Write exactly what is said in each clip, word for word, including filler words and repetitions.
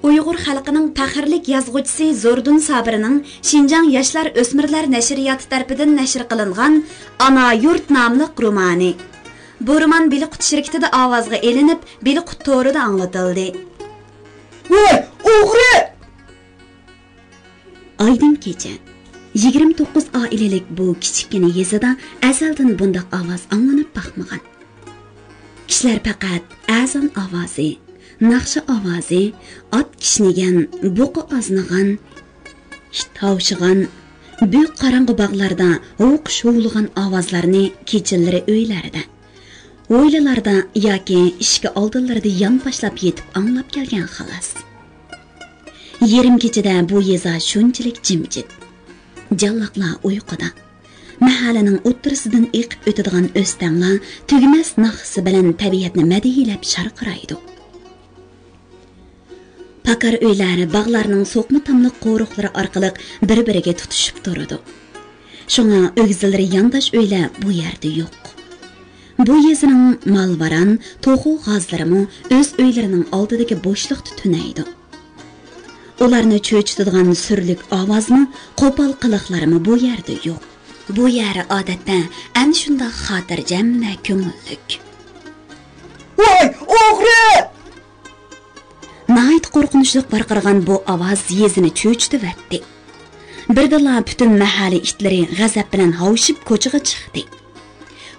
ئۇيغۇر خەلقىنىڭ پەخىرلىك يازغۇچىسى زوردۇن سابىرنىڭ شىنجاڭ ياشلار ئۆسمۈرلەر نەشرىياتى تەرىپىدىن نەشر قىلىنغان ئانا يۇرت ناملىق رومانى. بۇ رومان بېلىققۇت شىركىتىدە ئاۋازغا ئېلىنىپ، بېلىققۇت تورىدا ئاڭلىتىلدى. ۋاي، ئوغرى! ئايدىڭ كېچە. يىگىرمە توققۇز ئائىلىلىك بۇ كىچىككىنە يېزىدا ئەزەلدىن بۇنداق ئاۋاز ئاڭلىنىپ باقمىغان. كىشىلەر پەقەت ئەزان ئاۋازى، ناخشا ئاۋازى، ئات كىشنىگەن، بۇقا ئازنىغان، ئىت ھاۋشىغان، بۈك قاراڭغۇ باغلاردا ھوقۇش ھۇۋلىغان ئاۋازلارنى كېچىلىرى ئۆيلەردە، ھويلىلاردا ياكى ئىشىكى ئالدىلىرىدا يانپاشلاپ يېتىپ ئاڭلاپ كەلگەن خالاس. يېرىم كېچىدە بۇ يېزا شۇنچىلىك جىمجىت. جانلىقلار ئۇيقۇدا. مەھەللىنىڭ ئوتتۇرىسىدىن ئېقىپ ئۆتىدىغان ئۆستەڭلار تۈگىمەس ناخشىسى بىلەن تەبىئەتنى مەدھىيلەپ شارقىرايدۇ. پاكار ئۆيلەر باغلارنىڭ سوقما تاملىق قورۇقلىرى ئارقىلىق بىر-بىرىگە تۇتىشىپ تۇرىدۇ. شۇڭا ئۆگزىلىرى يانداش ئۆيلەر بۇ يەردە يوق. بۇ يېزىنىڭ مال-ۋاران، توخۇ-غازلىرىمۇ ئۆز ئۆيلىرىنىڭ ئالدىدىكى بوشلۇقتا تۈنەيدۇ. ئۇلارنى چۆچۈتىدىغان سۈرلۈك ئاۋازمۇ، قوپال قىلىقلارمۇ بۇ يەردە يوق. بۇ يەر ئادەتتە ئەنە شۇنداق خاتىرجەم ۋە كۆڭۈللۈك. ۋاي، ئوغرى! ناھايىتى قورقۇنچلۇق ۋارقىرىغان بۇ ئاۋاز يېزىنى چۆچۈتۈۋەتتى. بىردىنلا پۈتۈن مەھەللە ئىتلىرى غەزەپ بىلەن ھاۋشىپ كوچىغا چىقتى.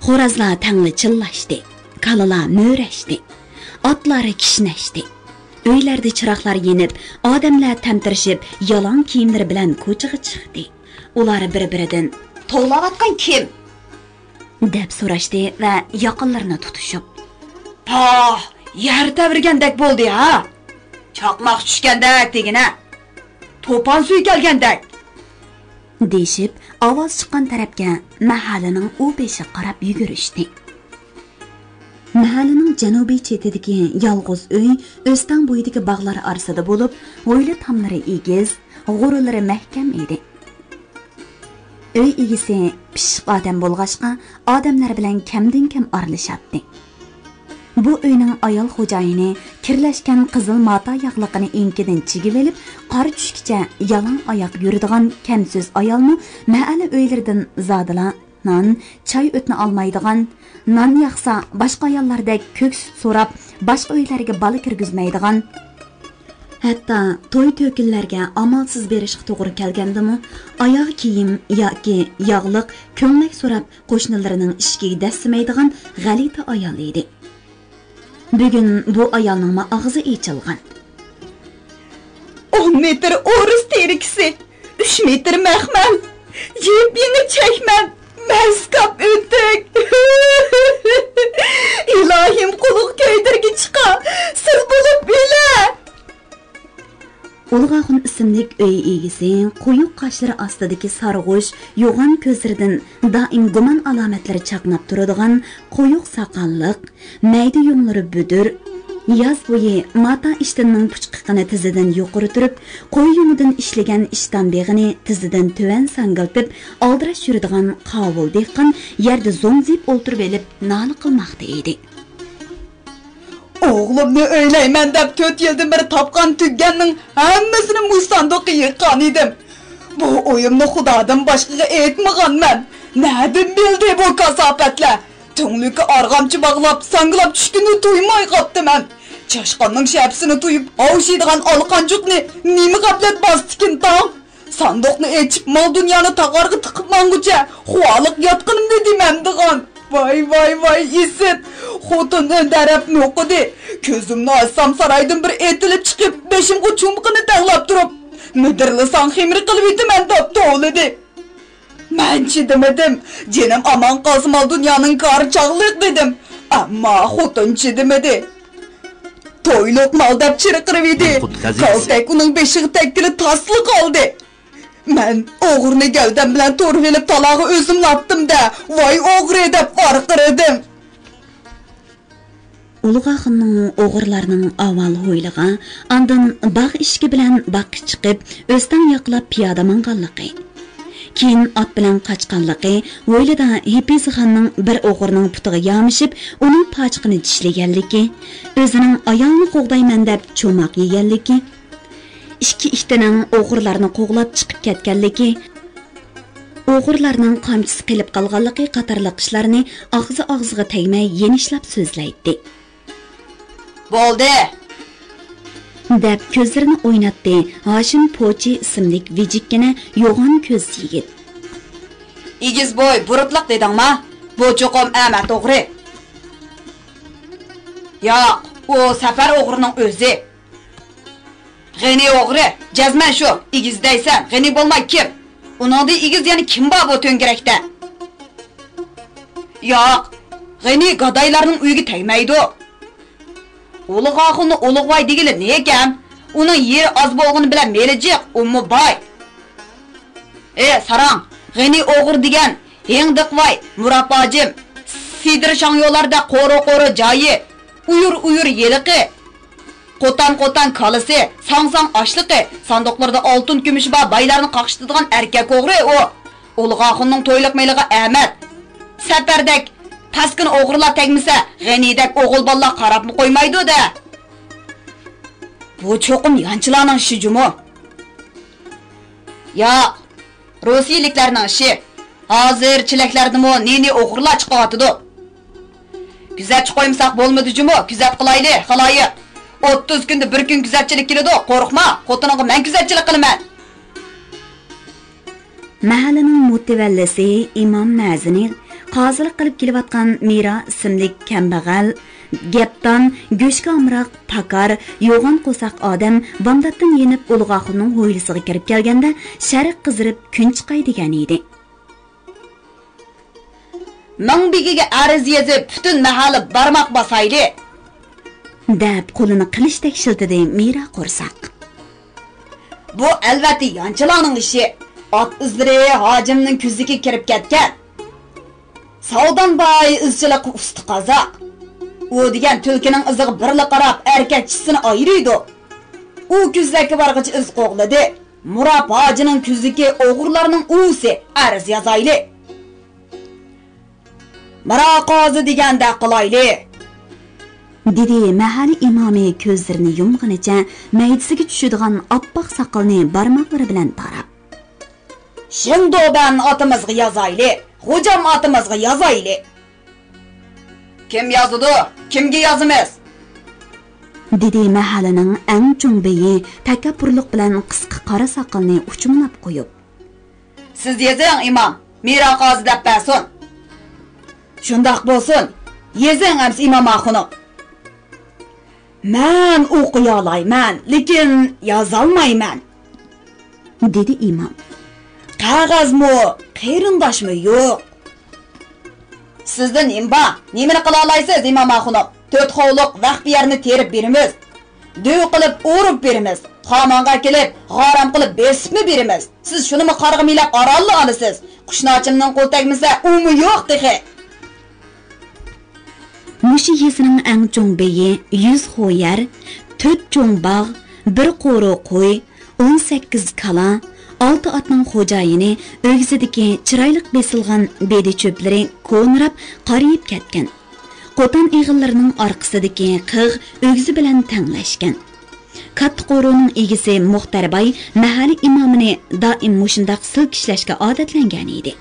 خورازلار تەڭلا چىللاشتى، كالىلار مۆرەشتى، ئاتلار كىشنەشتى. ئۆيلەردە چىراغلار يېنىپ، ئادەملەر تەمتىرىشىپ، يالاڭ كىيىملىرى بىلەن كوچىغا چىقتى. ئۇلار بىر-بىرىدىن، «توۋلاۋاتقان كىم؟» دەپ سوراشتى ۋە ياقىلىرىنى تۇتۇشۇپ، «پاھ، يەر تەۋرىگەندەك بولدى ھا! چاقماق چۈشكەندەك دېگىنە! توپان سۈيى كەلگەندەك!» دېيىشىپ، ئاۋاز چىققان تەرەپكە، مەھەللىنىڭ ئۇ بېشىغا قاراپ يۈگۈرۈشتى. مەھەللىنىڭ جەنۇبىي چېتىدىكى يالغۇز ئۆي ئۆستەڭ بويىدىكى باغلار ئارىسىدا بولۇپ، ھويلا تاملىرى ئېگىز، غورىلىرى مەھكەم ئىدى. ئۆي ئىگىسى پىششىق ئادەم بولغاچقا، ئادەملەر بىلەن كەمدىن كەم ئارىلىشاتتى. بۇ ئۆينىڭ ئايال خوجايىنى كىرلەشكەن قىزىل ماتا ياغلىقىنى ئېڭىكىدىن چىگىۋېلىپ، قارا چۈشكىچە يالاڭ ئاياق يۈرىدىغان كەمسۆز ئايالمۇ مەھەللە ئۆيلىرىدىن زادىلا نان، چاي ئۆتنى ئالمايدىغان، نان ياقسا باشقا ئاياللاردەك كۆك سۈت سوراپ، باشقا ئۆيلەرگە بالا كىرگۈزمەيدىغان، ھەتتا توي-تۆكۈنلەرگە ئامالسىز بېرىشقا توغرا كەلگەندىمۇ، ئاياغ كىيىم ياكى ياغلىق، كۆڭلەك سوراپ قوشنىلىرىنىڭ ئىشىكىگە دەسسىمەيدىغان غەلىتە ئايال ئىدى. بۈگۈن بۇ ئايالنىڭمۇ ئاغزى ئېچىلغان. ئون مېتىر ئورۇس تېرىكىسى، ئۈچ مېتىر مەخمەل، يېپيېڭى چەكمەن، مەسكاپ ئۆتۈك. ئىلاھىم، قۇلۇق كۆيدۈرگۈچىقا، سىز بولۇپ ئۆلە! ئۇلۇغ ئاخۇن ئىسىملىك ئۆي ئىگىسى قويۇق قاشلىرى ئاستىدىكى سارغۇچ يوغان كۆزلىرىدىن دائىم گۇمان ئالامەتلىرى چاقناپ تۇرىدىغان قويۇق ساقاللىق، مەيدە يۇڭلىرى بۈدۈر، ياز بويى ماتا ئىشتىنىنىڭ پۇچقىقىنى تىزىدىن يۇقىرى تۇرۇپ، قوي يۇڭىدىن ئىشلىگەن ئىشتان بېغىنى تىزىدىن تۆۋەن ساڭگىلتىپ ئالدىراش يۈرىدىغان قاۋۇل دېھقان يەردە زوڭزىيىپ ئولتۇرۇۋېلىپ نالە قىلماقتا ئىدى. ئوغلۇمنى ئۆيلەيمەن دەپ تۆت يىلدىن بېرى تاپقان تۈگگەننىڭ ھەممىسىنى مۇشۇ ساندۇققا يىغقان ئىدىم. بۇ ئويۇمنى خۇدادىن باشقىغا ئېيتمىغانمەن. نەدىن بىلدى بۇ كاساپەتلەر؟ تۈڭلۈككە ئارغامچا باغلاپ، ساڭگىلاپ چۈشكىنىنى تۇيماي قاپتىمەن. چاشقاننىڭ شەپىسىنى تۇيۇپ، ھاۋشىيدىغان ئالىقانچۇقنى نېمە غەپلەت باستىكىن تاڭ؟ ساندۇقنى ئېچىپ، مال-دۇنيانى تاغارغا تىقىپ ماڭغۇچە خۇۋالىق ياتقىنىمنى دېمەمدىغان. ۋاي، ۋاي، ۋاي، ئىسىت! خوتۇن ئۆندەرەپ نوقۇدى. كۆزۈمنى ئاچسام، سارايدىن بىر ئېتىلىپ چىقىپ، بېشىمغا چومىقىنى تەڭلەپ تۇرۇپ، مىدىرلىساڭ خېمىر قىلىۋېتىمەن دەپ توۋلىدى. مەن چىدىمىدىم. جېنىم ئامان قالسا، مال-دۇنيانىڭ كارى چاغلىق دېدىم. ئەمما خوتۇن چىدىمىدى. تويلۇق مال دەپ چىرقىرىۋىدى. كالتەك ئۇنىڭ بېشىغا تەگكىلى تاسلا قالدى. مەن ئوغرىنى گەۋدەم بىلەن تۇرۇۋېلىپ تالاغا ئۆزۈملا ئاتتىم-دە، ۋاي ئوغرى دەپ ۋارقىرىدىم. ئۇلۇغ ئاخۇننىڭ ئوغرىلارنىڭ ئاۋۋال ھويلىغا، ئاندىن باغ ئىشىكى بىلەن باغقا چىقىپ، ئۆستەڭ ياقىلاپ پىيادە ماڭغانلىقى، كېيىن ئات بىلەن قاچقانلىقى، ھويلىدا ھېپىزىخاننىڭ بىر ئوغرىنىڭ پۇتىغا يامىشىپ، ئۇنىڭ پاچىقىنى چىشلىگەنلىكى، ئۆزىنىڭ ئايالىنى قوغدايمەن دەپ چوماق يېگەنلىكى، ئىككى ئىتىنىڭ ئوغرىلارنى قوغلاپ چىقىپ كەتكەنلىكى، ئوغرىلارنىڭ قامچىسى قېلىپ قالغانلىقى قاتارلىق ئىشلارنى ئاغزى ئاغزىغا تەگمەي يېنىشلاپ سۆزلەيتتى. بولدى! دەپ كۆزلىرىنى ئويناتتى ھاشىم پوچى ئىسىملىك ۋىجىككىنە يوغان كۆز يىگىت. ئېگىز بوي، بۇرۇتلۇق دېدىڭما؟ بۇ چوقۇم ئەمەت ئوغرى. ياق، ئۇ سەپەر ئوغرىنىڭ ئۆزى. غېنى ئوغرى، جەزمەن شۇ. ئېگىز دەيسەن، غېنى بولماي كىم؟ ئۇنىڭدىن ئېگىز يەنە كىم بار بۇ تۆڭگىرەكتە؟ ياق، غېنى گادايلارنىڭ ئۆيىگە تەگمەيدۇ. ئۇلۇغ ئاخۇننى ئۇلۇغۋاي دېگىلى نېكەم؟ ئۇنىڭ يېرى ئاز بولغىنى بىلەن مېلى جىق، ئۇمۇ باي. ئې، ساراڭ، غېنى ئوغرى دېگەن ھېڭدېقىۋاي، مۇرات ھاجىم، سىدىر شاڭيولاردا قورۇ-قورۇ جايى، ئۇيۇر-ئۇيۇر يېلىقى، قوتان-قوتان كالىسى، ساڭ-ساڭ ئاشلىقى، ساندۇقلىرىدا ئالتۇن-كۈمۈشى بار بايلارنى قاقشىتىدىغان ئەركەك ئوغرى ئۇ. ئۇلۇغ ئاخۇننىڭ تويلۇق مېلىغا ئەمەت. سەپەردەك تاسكىنا ئوغرىلار تەگمىسە، غېنىدەك ئوغۇل بالىلار قاراپمۇ قويمايدۇ-دە. بۇ چوقۇم يانچىلارنىڭ ئىشى جۇمۇ. ياق، روسىيىلىكلەرنىڭ ئىشى. ھازىر چېلەكلەردىمۇ نى-نى ئوغرىلار چىقىۋاتىدۇ. كۆزەتچى قويمىساق بولمىدى جۇمۇ، كۆزەت قىلايلى، خالايىق. ئوتتۇز كۈندە بىر كۈن كۆزەتچىلىك كېلىدۇ، قورقما، خوتۇنۇڭغا مەن كۆزەتچىلىك قىلىمەن. مەھەللىنىڭ مۇتەۋەللىسى ئىمام مەزىنى قازىلىق قىلىپ كېلىۋاتقان مىرا ئىسىملىك كەمبەغەل، گەپدان، گۆشكە ئامراق، پاكار، يوغان قورساق ئادەم بامداتتىن يېنىپ ئۇلۇغ ئاخۇننىڭ ھويلىسىغا كىرىپ كەلگەندە شەرق قىزىرىپ كۈن چىقاي دېگەن ئىدى. مىڭ بېگىگە ئەرز يېزىپ، پۈتۈن مەھەللە بارماق باسايلى! دەپ قولىنى قىلىچتەك شىلتىدى مىرا قورساق. بۇ ئەلۋەتتە يانچىلارنىڭ ئىشى. ئات ئىزلىرى ھاجىمنىڭ كۆزىگە كىرىپ كەتكەن. ساۋدان باي ئىزچىلىققا ئۇستا قازاق. ئۇ دېگەن تۈلكىنىڭ ئىزىغا بىرلا قاراپ ئەركەك چىشىسىنى ئايرىيدۇ. ئۇ كۆزلەككە بارغىچە ئىز قوغلىدى. مۇرات ھاجىنىڭ كۆزىكى ئوغرىلارنىڭ ئۇۋىسى، ئەرز يازايلى. مىرا قازى دېگەندەك قىلايلى. دېدى مەھەللە ئىمامى كۆزلىرىنى يۇمغىنىچە مەيدىسىگە چۈشىدىغان ئاپئاق ساقىلىنى بارماقلىرى بىلەن تاراپ. شېڭدۇبەن ئاتىمىزغا يازايلى، خوجام ئاتىمىزغا يازايلى. كىم يازىدۇ؟ كىمگە يازىمىز؟ دېدى مەھەللىنىڭ ئەڭ چوڭ بېيى تەكەببۇرلۇق بىلەن قىسقا قارا ساقىلىنى ئۇچۇملاپ قويۇپ. سىز يېزىڭ، ئىمام، مىرا قازى دەپ بەرسۇن. شۇنداق بولسۇن، يېزىڭ ئەمسە، ئىمام ئاخۇنۇم. مەن ئوقۇيالايمەن، لېكىن يازالمايمەن. دېدى ئىمام. قەغەزمۇ، قېرىنداشمۇ يوق. سىزدە نېمە بار؟ نېمىنى قىلالايسىز، ئىمام ئاخۇنۇم؟ تۆت خوۋلۇق ۋەخپە يەرنى تېرىپ بېرىمىز. دۆۋە قىلىپ ئورۇپ بېرىمىز. خامانغا كېلىپ، غارام قىلىپ بېسىپمۇ بېرىمىز. سىز شۇنىمۇ قارىغا مىلەپ ئارانلا ئالىسىز. قۇشناچىمنىڭ قولى تەگمىسە، ئۇمۇ يوق تېخى. مۇشۇ يېزىنىڭ ئەڭ چوڭ بېيى يۈز خو يەر، تۆت چوڭ باغ، بىر قورۇ قوي، ئون سەككىز كالا، ئالتە ئاتنىڭ خوجايىنى ئۆگزىدىكى چىرايلىق بېسىلغان بېدە چۆپلىرى كونىراپ، قارىيىپ كەتكەن. قوتان ئېغىللىرىنىڭ ئارقىسىدىكى قىغ ئۆگزە بىلەن تەڭلەشكەن. كاتتا قورۇنىڭ ئىگىسى مۇختەر باي مەھەللە ئىمامىنى دائىم مۇشۇنداق سىلكىشلەشكە ئادەتلەنگەن ئىدى.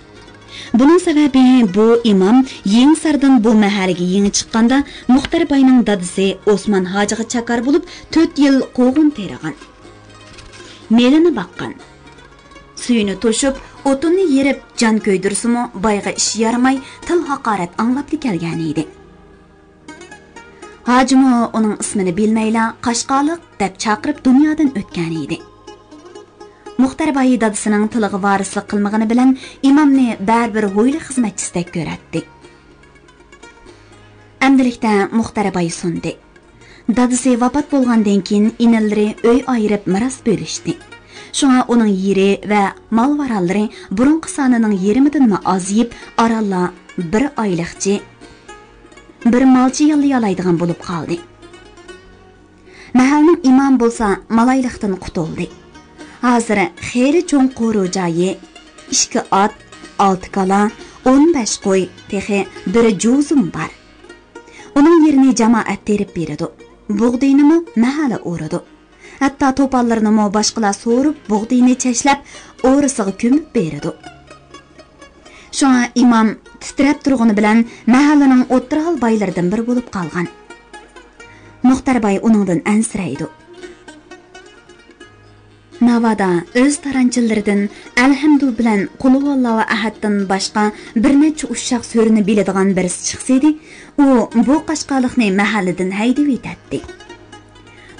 بۇنىڭ سەۋەبى، بۇ ئىمام يېڭىساردىن بۇ مەھەللىگە يېڭى چىققاندا، مۇختەر باينىڭ دادىسى ئوسمان ھاجىغا چاكار بولۇپ، تۆت يىل قوغۇن تېرىغان. مېلىنى باققان. سۈيىنى توشۇپ، ئوتۇننى يېرىپ، جان كۆيدۈرسىمۇ، بايغا ئىش يارىماي، تىل ھاقارەت ئاڭلاپلا كەلگەن ئىدى. ھاجىمۇ ئۇنىڭ ئىسمىنى بىلمەيلا، قاشقالىق دەپ چاقىرىپ دۇنيادىن ئۆتكەن ئىدى. مۇختەر باي دادىسىنىڭ تىلىغا ۋارىسلىق قىلمىغىنى بىلەن ئىمامنى بەرىبىر ھويلا خىزمەتچىسىدەك كۆرەتتى. ئەمدىلىكتە مۇختەر باي سۇندى. دادىسى ۋاپات بولغاندىن كېيىن، ئىنىلىرى ئۆي ئايرىپ مىراس بۆلۈشتى. شۇڭا ئۇنىڭ يېرى ۋە مال-ۋارانلىرى بۇرۇنقى سانىنىڭ يېرىمىدىنمۇ ئازىيىپ، ئارانلا بىر ئايلىقچى، بىر مالچى ياللىيالايدىغان بولۇپ قالدى. مەھەللىنىڭ ئىمامى بولسا مالايلىقتىن قۇتۇلدى. ھازىر خېلى چوڭ قورۇ جايى، ئىككى ئات، ئالتە كالا، ئون بەش قوي، تېخى بىر جۇزىمۇ بار. ئۇنىڭ يېرىنى جامائەت تېرىپ بېرىدۇ. بۇغدىيىنىمۇ مەھەللە ئورىدۇ. ھەتتا توپاللىرىنىمۇ باشقىلار سورۇپ، بۇغدىيىنى چەشلەپ، ئورىسىغا كۆمۈپ بېرىدۇ. شۇڭا ئىمام تىترەپ تۇرغىنى بىلەن مەھەللىنىڭ ئوتتۇرا ھال بايلىرىدىن بىرى بولۇپ قالغان. مۇختەر باي ئۇنىڭدىن ئەنسىرەيدۇ. ناۋادا ئۆز تارانچىلىرىدىن ئەلھەمدۇ بىلەن قۇلھۇۋاللاھۇ ئەھەدتىن باشقا بىر نەچچە ئۇششاق سۈرىنى بىلىدىغان بىرسى چىقسىدى، ئۇ بۇ قاشقالىقنى مەھەللىدىن ھەيدىۋېتەتتى.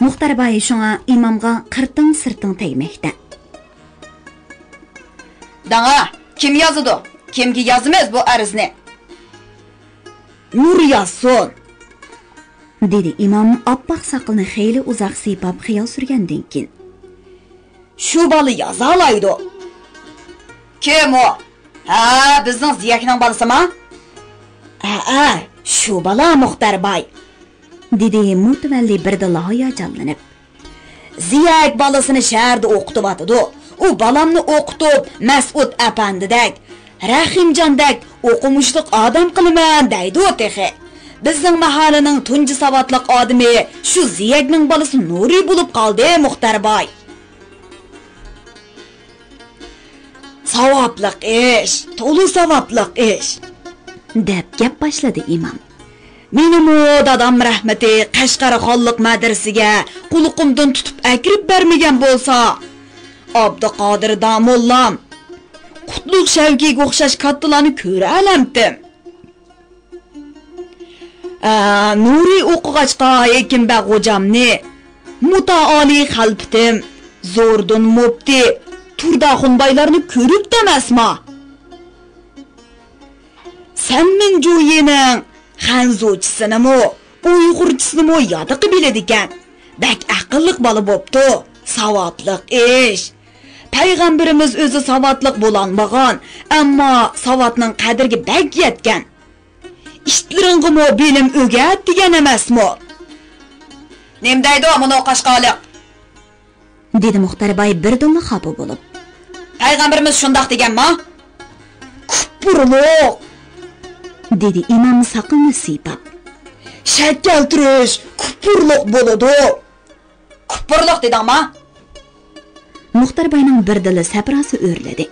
مۇختەر باي شۇڭا ئىمامغا قىرتىڭ-سىرتىڭ تەگمەكتە. داڭا، كىم يازىدۇ؟ كىمگە يازىمىز بۇ ئەرزنى؟ نۇر يازسۇن! دېدى ئىمام ئاپئاق ساقىلىنى خېلى ئۇزاق سىيپاپ خىيال سۈرگەندىن كېيىن. شۇ بالا يازالايدۇ. كىم ئۇ؟ ھە، بىزنىڭ زىيەكنىڭ بالىسىما؟ ھەئە، شۇ بالا مۇختەر باي. دېدى مۇتەۋەللى بىردىنلا ھاياجانلىنىپ. زىيەك بالىسىنى شەھەردە ئوقۇتۇۋاتىدۇ. ئۇ بالامنى ئوقۇتۇپ، مەسئۇد ئەپەندىدەك، رەھىمجاندەك ئوقۇمۇشلۇق ئادەم قىلىمەن دەيدۇ تېخى. بىزنىڭ مەھەللىنىڭ تۇنجى ساۋاتلىق ئادىمى شۇ زىيەكنىڭ بالىسى نۇرى بولۇپ قالدى، مۇختەر باي. ساۋابلىق ئىش، تولا ساۋابلىق ئىش، دەپ گەپ باشلىدى ئىمام. مېنىمۇ دادام رەھمىتى قەشقەر خانلىق مەدرىسىگە قۇلىقىمدىن تۇتۇپ ئەكىرىپ بەرمىگەن بولسا، ئابدۇقادىر داموللام، قۇتلۇق شەۋكىگە ئوخشاش كاتتىلارنى كۆرەلەمتىم. ئە، نۇرى ئوقۇغاچقا ھېكىمبەگ غوجامنى، مۇتائالى خەلپىتىم، زوردۇن مۇپتى، تۇرداخۇن بايلارنى كۆرۈپتۇ ئەمەسما؟ سەنمىن جۇيىنىڭ خەنزۇچىسىنىمۇ، ئۇيغۇرچىسىنىمۇ يادىقى بىلىدىكەن. بەك ئەقىللىق بالا بوپتۇ. ساۋاتلىق ئىش. پەيغەمبىرىمىز ئۆزى ساۋاتلىق بولالمىغان، ئەمما ساۋاتنىڭ قەدرىگە بەك يەتكەن. ئىتلىرىڭغىمۇ بىلىم ئۆگەت دېگەن ئەمەسمۇ؟ نېمە دەيدۇ مۇنۇ قاشقالىق؟ دېدى مۇختەر باي بىردىنلا خاپا بولۇپ. پەيغەمبىرىمىز شۇنداق دېگەنما؟ كۇپۇرلۇق! دېدى ئىمام ساقىلىنى سىيپاپ. شەك كەلتۈرۈش كۇپۇرلۇق بولىدۇ. كۇپۇرلۇق دېدىڭما؟ مۇختەر باينىڭ بىردىنلا سەپراسى ئۆرلىدى.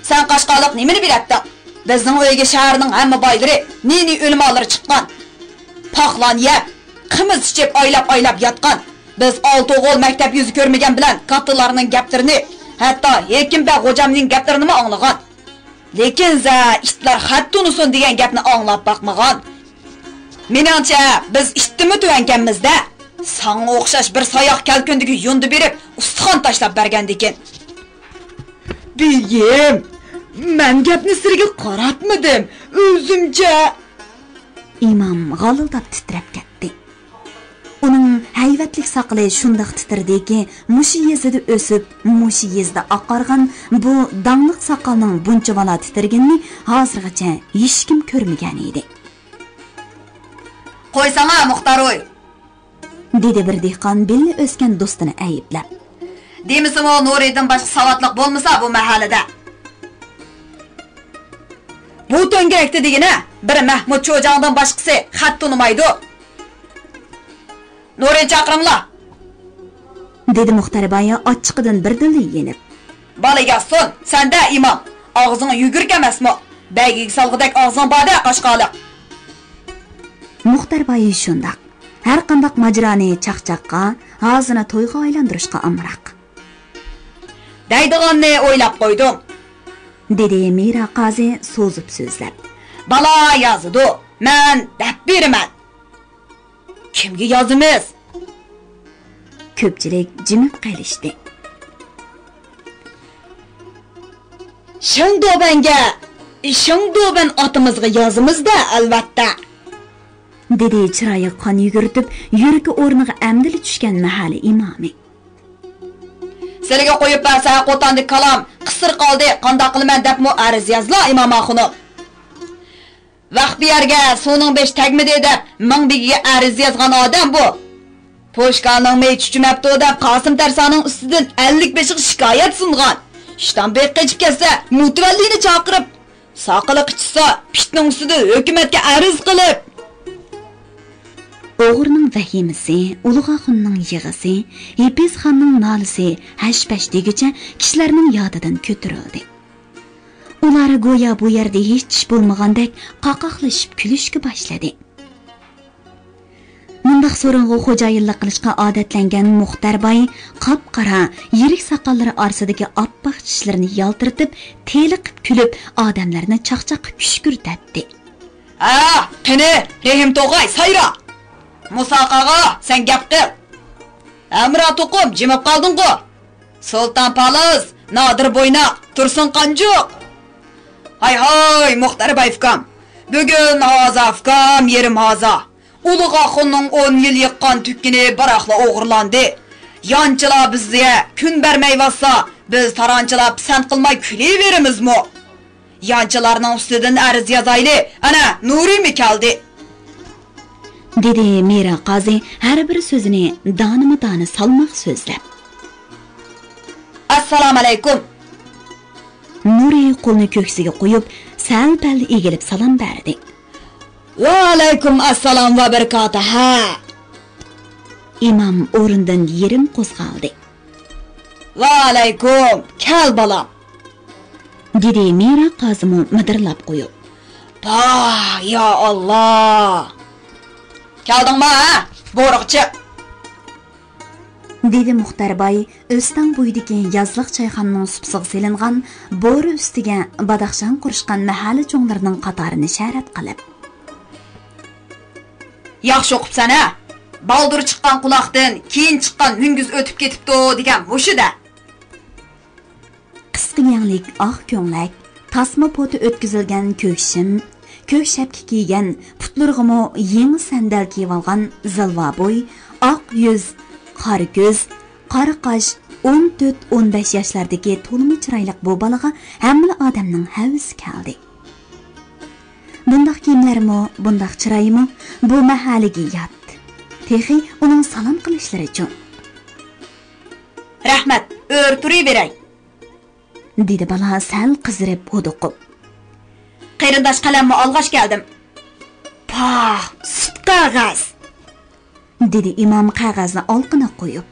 سەن قاشقالىق نېمىنى بىلەتتىڭ؟ بىزنىڭ ئۆيگە شەھەرنىڭ ھەممە بايلىرى، نى-نى ئۆلىمالىرى چىققان. پاقلان يەپ، قىمىز ئىچىپ، ئايلاپ-ئايلاپ ياتقان. بىز ئالتە ئوغۇل مەكتەپ يۈزى كۆرمىگەن بىلەن كاتتىلارنىڭ گەپلىرىنى، ھەتتا ھېكىم بەگ غوجامنىڭ گەپلىرىنىمۇ ئاڭلىغان. لېكىن زە ئىتلار خەت تونۇسۇن دېگەن گەپنى ئاڭلاپ باقمىغان. مېنىڭچە، بىز ئىتتىنمۇ تۆۋەنكەنمىز-دە. ساڭا ئوخشاش بىر ساياق كەلكۈندىكى يۇندى بېرىپ، ئۇستىخان تاشلاپ بەرگەندىكىن. بېگىم، مەن گەپنى سىلىگە قاراتمىدىم، ئۆزۈمچە. ئىمام غالىلداپ تىترەپ كەتتى. ئۇنىڭ ھەيۋەتلىك ساقىلى شۇنداق تىترىدىكى، مۇشۇ يېزىدا ئۆسۈپ، مۇشۇ يېزىدا ئاقارغان بۇ داڭلىق ساقالنىڭ بۇنچىۋالا تىترىگىنىنى ھازىرغىچە ھېچكىم كۆرمىگەنىدى. قويساڭا، مۇختەر ئۇي! دېدى بىر دېھقان بىللە ئۆسكەن دوستىنى ئەيىبلەپ. دېمىسىمۇ نۇرىدىن باشقا ساۋاتلىق بولمىسا بۇ مەھەللىدە. بۇ تۆڭگىرەكتە دېگىنە بىر مەھمۇد چوجاڭدىن باشقىسى خەت تونۇمايدۇ. نۇرىنى چاقىرىڭلار! دېدى مۇختەر باي ئاچچىقىدىن بىردىنلا يېنىپ. بالا يازسۇن، سەندە ئىمام، ئاغزىڭ يۈگۈرۈك ئەمەسمۇ؟ بەيگىگە سالغۇدەك ئاغزىڭ بار-دە، قاشقالىق! مۇختەر باي شۇنداق. ھەرقانداق ماجىرانى چاقچاققا، ھازىنى تويغا ئايلاندۇرۇشقا ئامراق. دەيدىغاننى ئويلاپ قويدۇم، دېدى مىرا قازى سوزۇپ سۆزلەپ. بالا يازىدۇ، مەن دەپ بېرىمەن. كىمگە يازىمىز؟ كۆپچىلىك جىمىپ قېلىشتى. شېڭدۇبەنگە، شېڭدۇبەن ئاتىمىزغا يازىمىز-دە، ئەلۋەتتە. دېدى چىرايىغا قان يۈگۈرتۈپ، يۈرىكى ئورنىغا ئەمدىلا چۈشكەن مەھەللە ئىمامى. سىلىگە قويۇپ بەرسە، قوتاندىكى كالام قىسىر قالدى، قانداق قىلىمەن دەپمۇ ئەرز يازلا، ئىمام ئاخۇنۇم. ۋاق بۇ يەرگە سۇنىڭ بېشى تەگمىدى دەپ، مىڭ بېگىگە ئەرز يازغان ئادەم بۇ. پوشكالنىڭ مېيى چۈچۈمەپتۇ دەپ، قاسىم تەرسانىڭ ئۈستىدىن ئەللىك بېشىغا شىكايەت سۇنغان. ئىشتان بېقىپ قېچىپ كەتسە، مۇتەۋەللىنى چاقىرىپ، ساقىلى قىچىشسا، پىتنىڭ ئۈستىدە ھۆكۈمەتكە ئەرز قىلىپ. ئوغرىنىڭ ۋەھىمىسى، ئۇلۇغ ئاخۇننىڭ يىغىسى، يېپىز خاننىڭ نالىسى ھەش-پەش دېگۈچە كىشىلەرنىڭ يادىدىن كۆتۈرۈلدى. ئۇلار گويا بۇ يەردە ھېچ ئىش بولمىغاندەك قاقاقلىشىپ كۈلۈشكە باشلىدى. مۇنداق سورۇنغا خوجايىنلىق قىلىشقا ئادەتلەنگەن مۇختەر باي قاپقارا، يىرىك ساقاللىرى ئارىسىدىكى ئاپئاق چىشلىرىنى يالتىرىتىپ، تېلىقىپ كۈلۈپ، ئادەملەرنى چاقچاققا كۈشكۈرتەتتى. ھە، قېنى، رەھىم توغاي، سايرا! مۇسا قاغا، سەن گەپ قىل! ھەمرا توقۇم، جىمىپ قالدىڭغۇ؟ سۇلتان پالىز، نادىر بويناق، تۇرسۇن قانجۇق! ھاي ھاي، مۇختەر باي ئۇكام! بۈگۈن ھازا ئۇكام، يېرىم ھازا. ئۇلۇغ ئاخۇننىڭ ئون يىل يىغقان تۈككىنى باراقلا ئوغرىلاندى. يانچىلار بىزگە كۈن بەرمەيۋاتسا، بىز تارانچىلار پىسەنت قىلماي كۈلۈۋېرىمىزمۇ؟ يانچىلارنىڭ ئۈستىدىن ئەرز يازايلى، ئەنە، نۇرىمۇ كەلدى. دېدى مىرا قازى ھەر بىر سۆزىنى دانىمۇ دانە سالماق سۆزلەپ. ئەسسالامۇئەلەيكۇم. نۇرى قولىنى كۆكسىگە قويۇپ، سەل-پەل ئېگىلىپ سالام بەردى. ۋەئەلەيكۇم ئەسسالام ۋە بەرىكاتۇھ. ئىمام ئورنىدىن يېرىم قوزغالدى. ۋەئەلەيكۇم، كەل بالام. دېدى مىرا قازىمۇ مىدىرلاپ قويۇپ. پاھ، يا ئاللا! كەلدىڭما، ھە؟ بورىغا چىق! دېدى مۇختەر باي ئۆستەڭ بويىدىكى يازلىق چايخانىنىڭ سۇپىسىغا سېلىنغان بورا ئۈستىگە بادا-خىشاڭ قۇرۇشقان مەھەللە چوڭلىرىنىڭ قاتارىنى ئىشارەت قىلىپ. ياخشى ئوقۇپسەن ھە! بالدۇر چىققان قۇلاقتىن كېيىن چىققان مۈڭگۈز ئۆتۈپ كېتىپتۇ دېگەن مۇشۇ-دە! قىسقا يەڭلىك ئاق كۆڭلەك، تاسما پوتى ئۆتكۈزۈلگەن كۆك شىم، كۆك شەپكە كىيگەن، پۇتلىرىغىمۇ يېڭى سەندەل كىيىۋالغان زىلۋا بوي، ئاق يۈز، قارا كۆز، قارا قاش، ئون تۆت، ئون بەش ياشلاردىكى تولىمۇ چىرايلىق بۇ بالىغا ھەممىلا ئادەمنىڭ ھەۋىسى كەلدى. بۇنداق كىيىملەرمۇ، بۇنداق چىرايمۇ بۇ مەھەللىگە يات. تېخى ئۇنىڭ سالام قىلىشلىرىچۇ؟ رەھمەت، ئۆرە تۇرۇۋېرەي. دېدى بالا سەل قىزىرىپ ھودۇقۇپ. قېرىنداش قەلەممۇ ئالغاچ كەلدىم. پاھ، سۈت قەغەز! دېدى ئىمام قەغەزنى ئالىقىنى قويۇپ.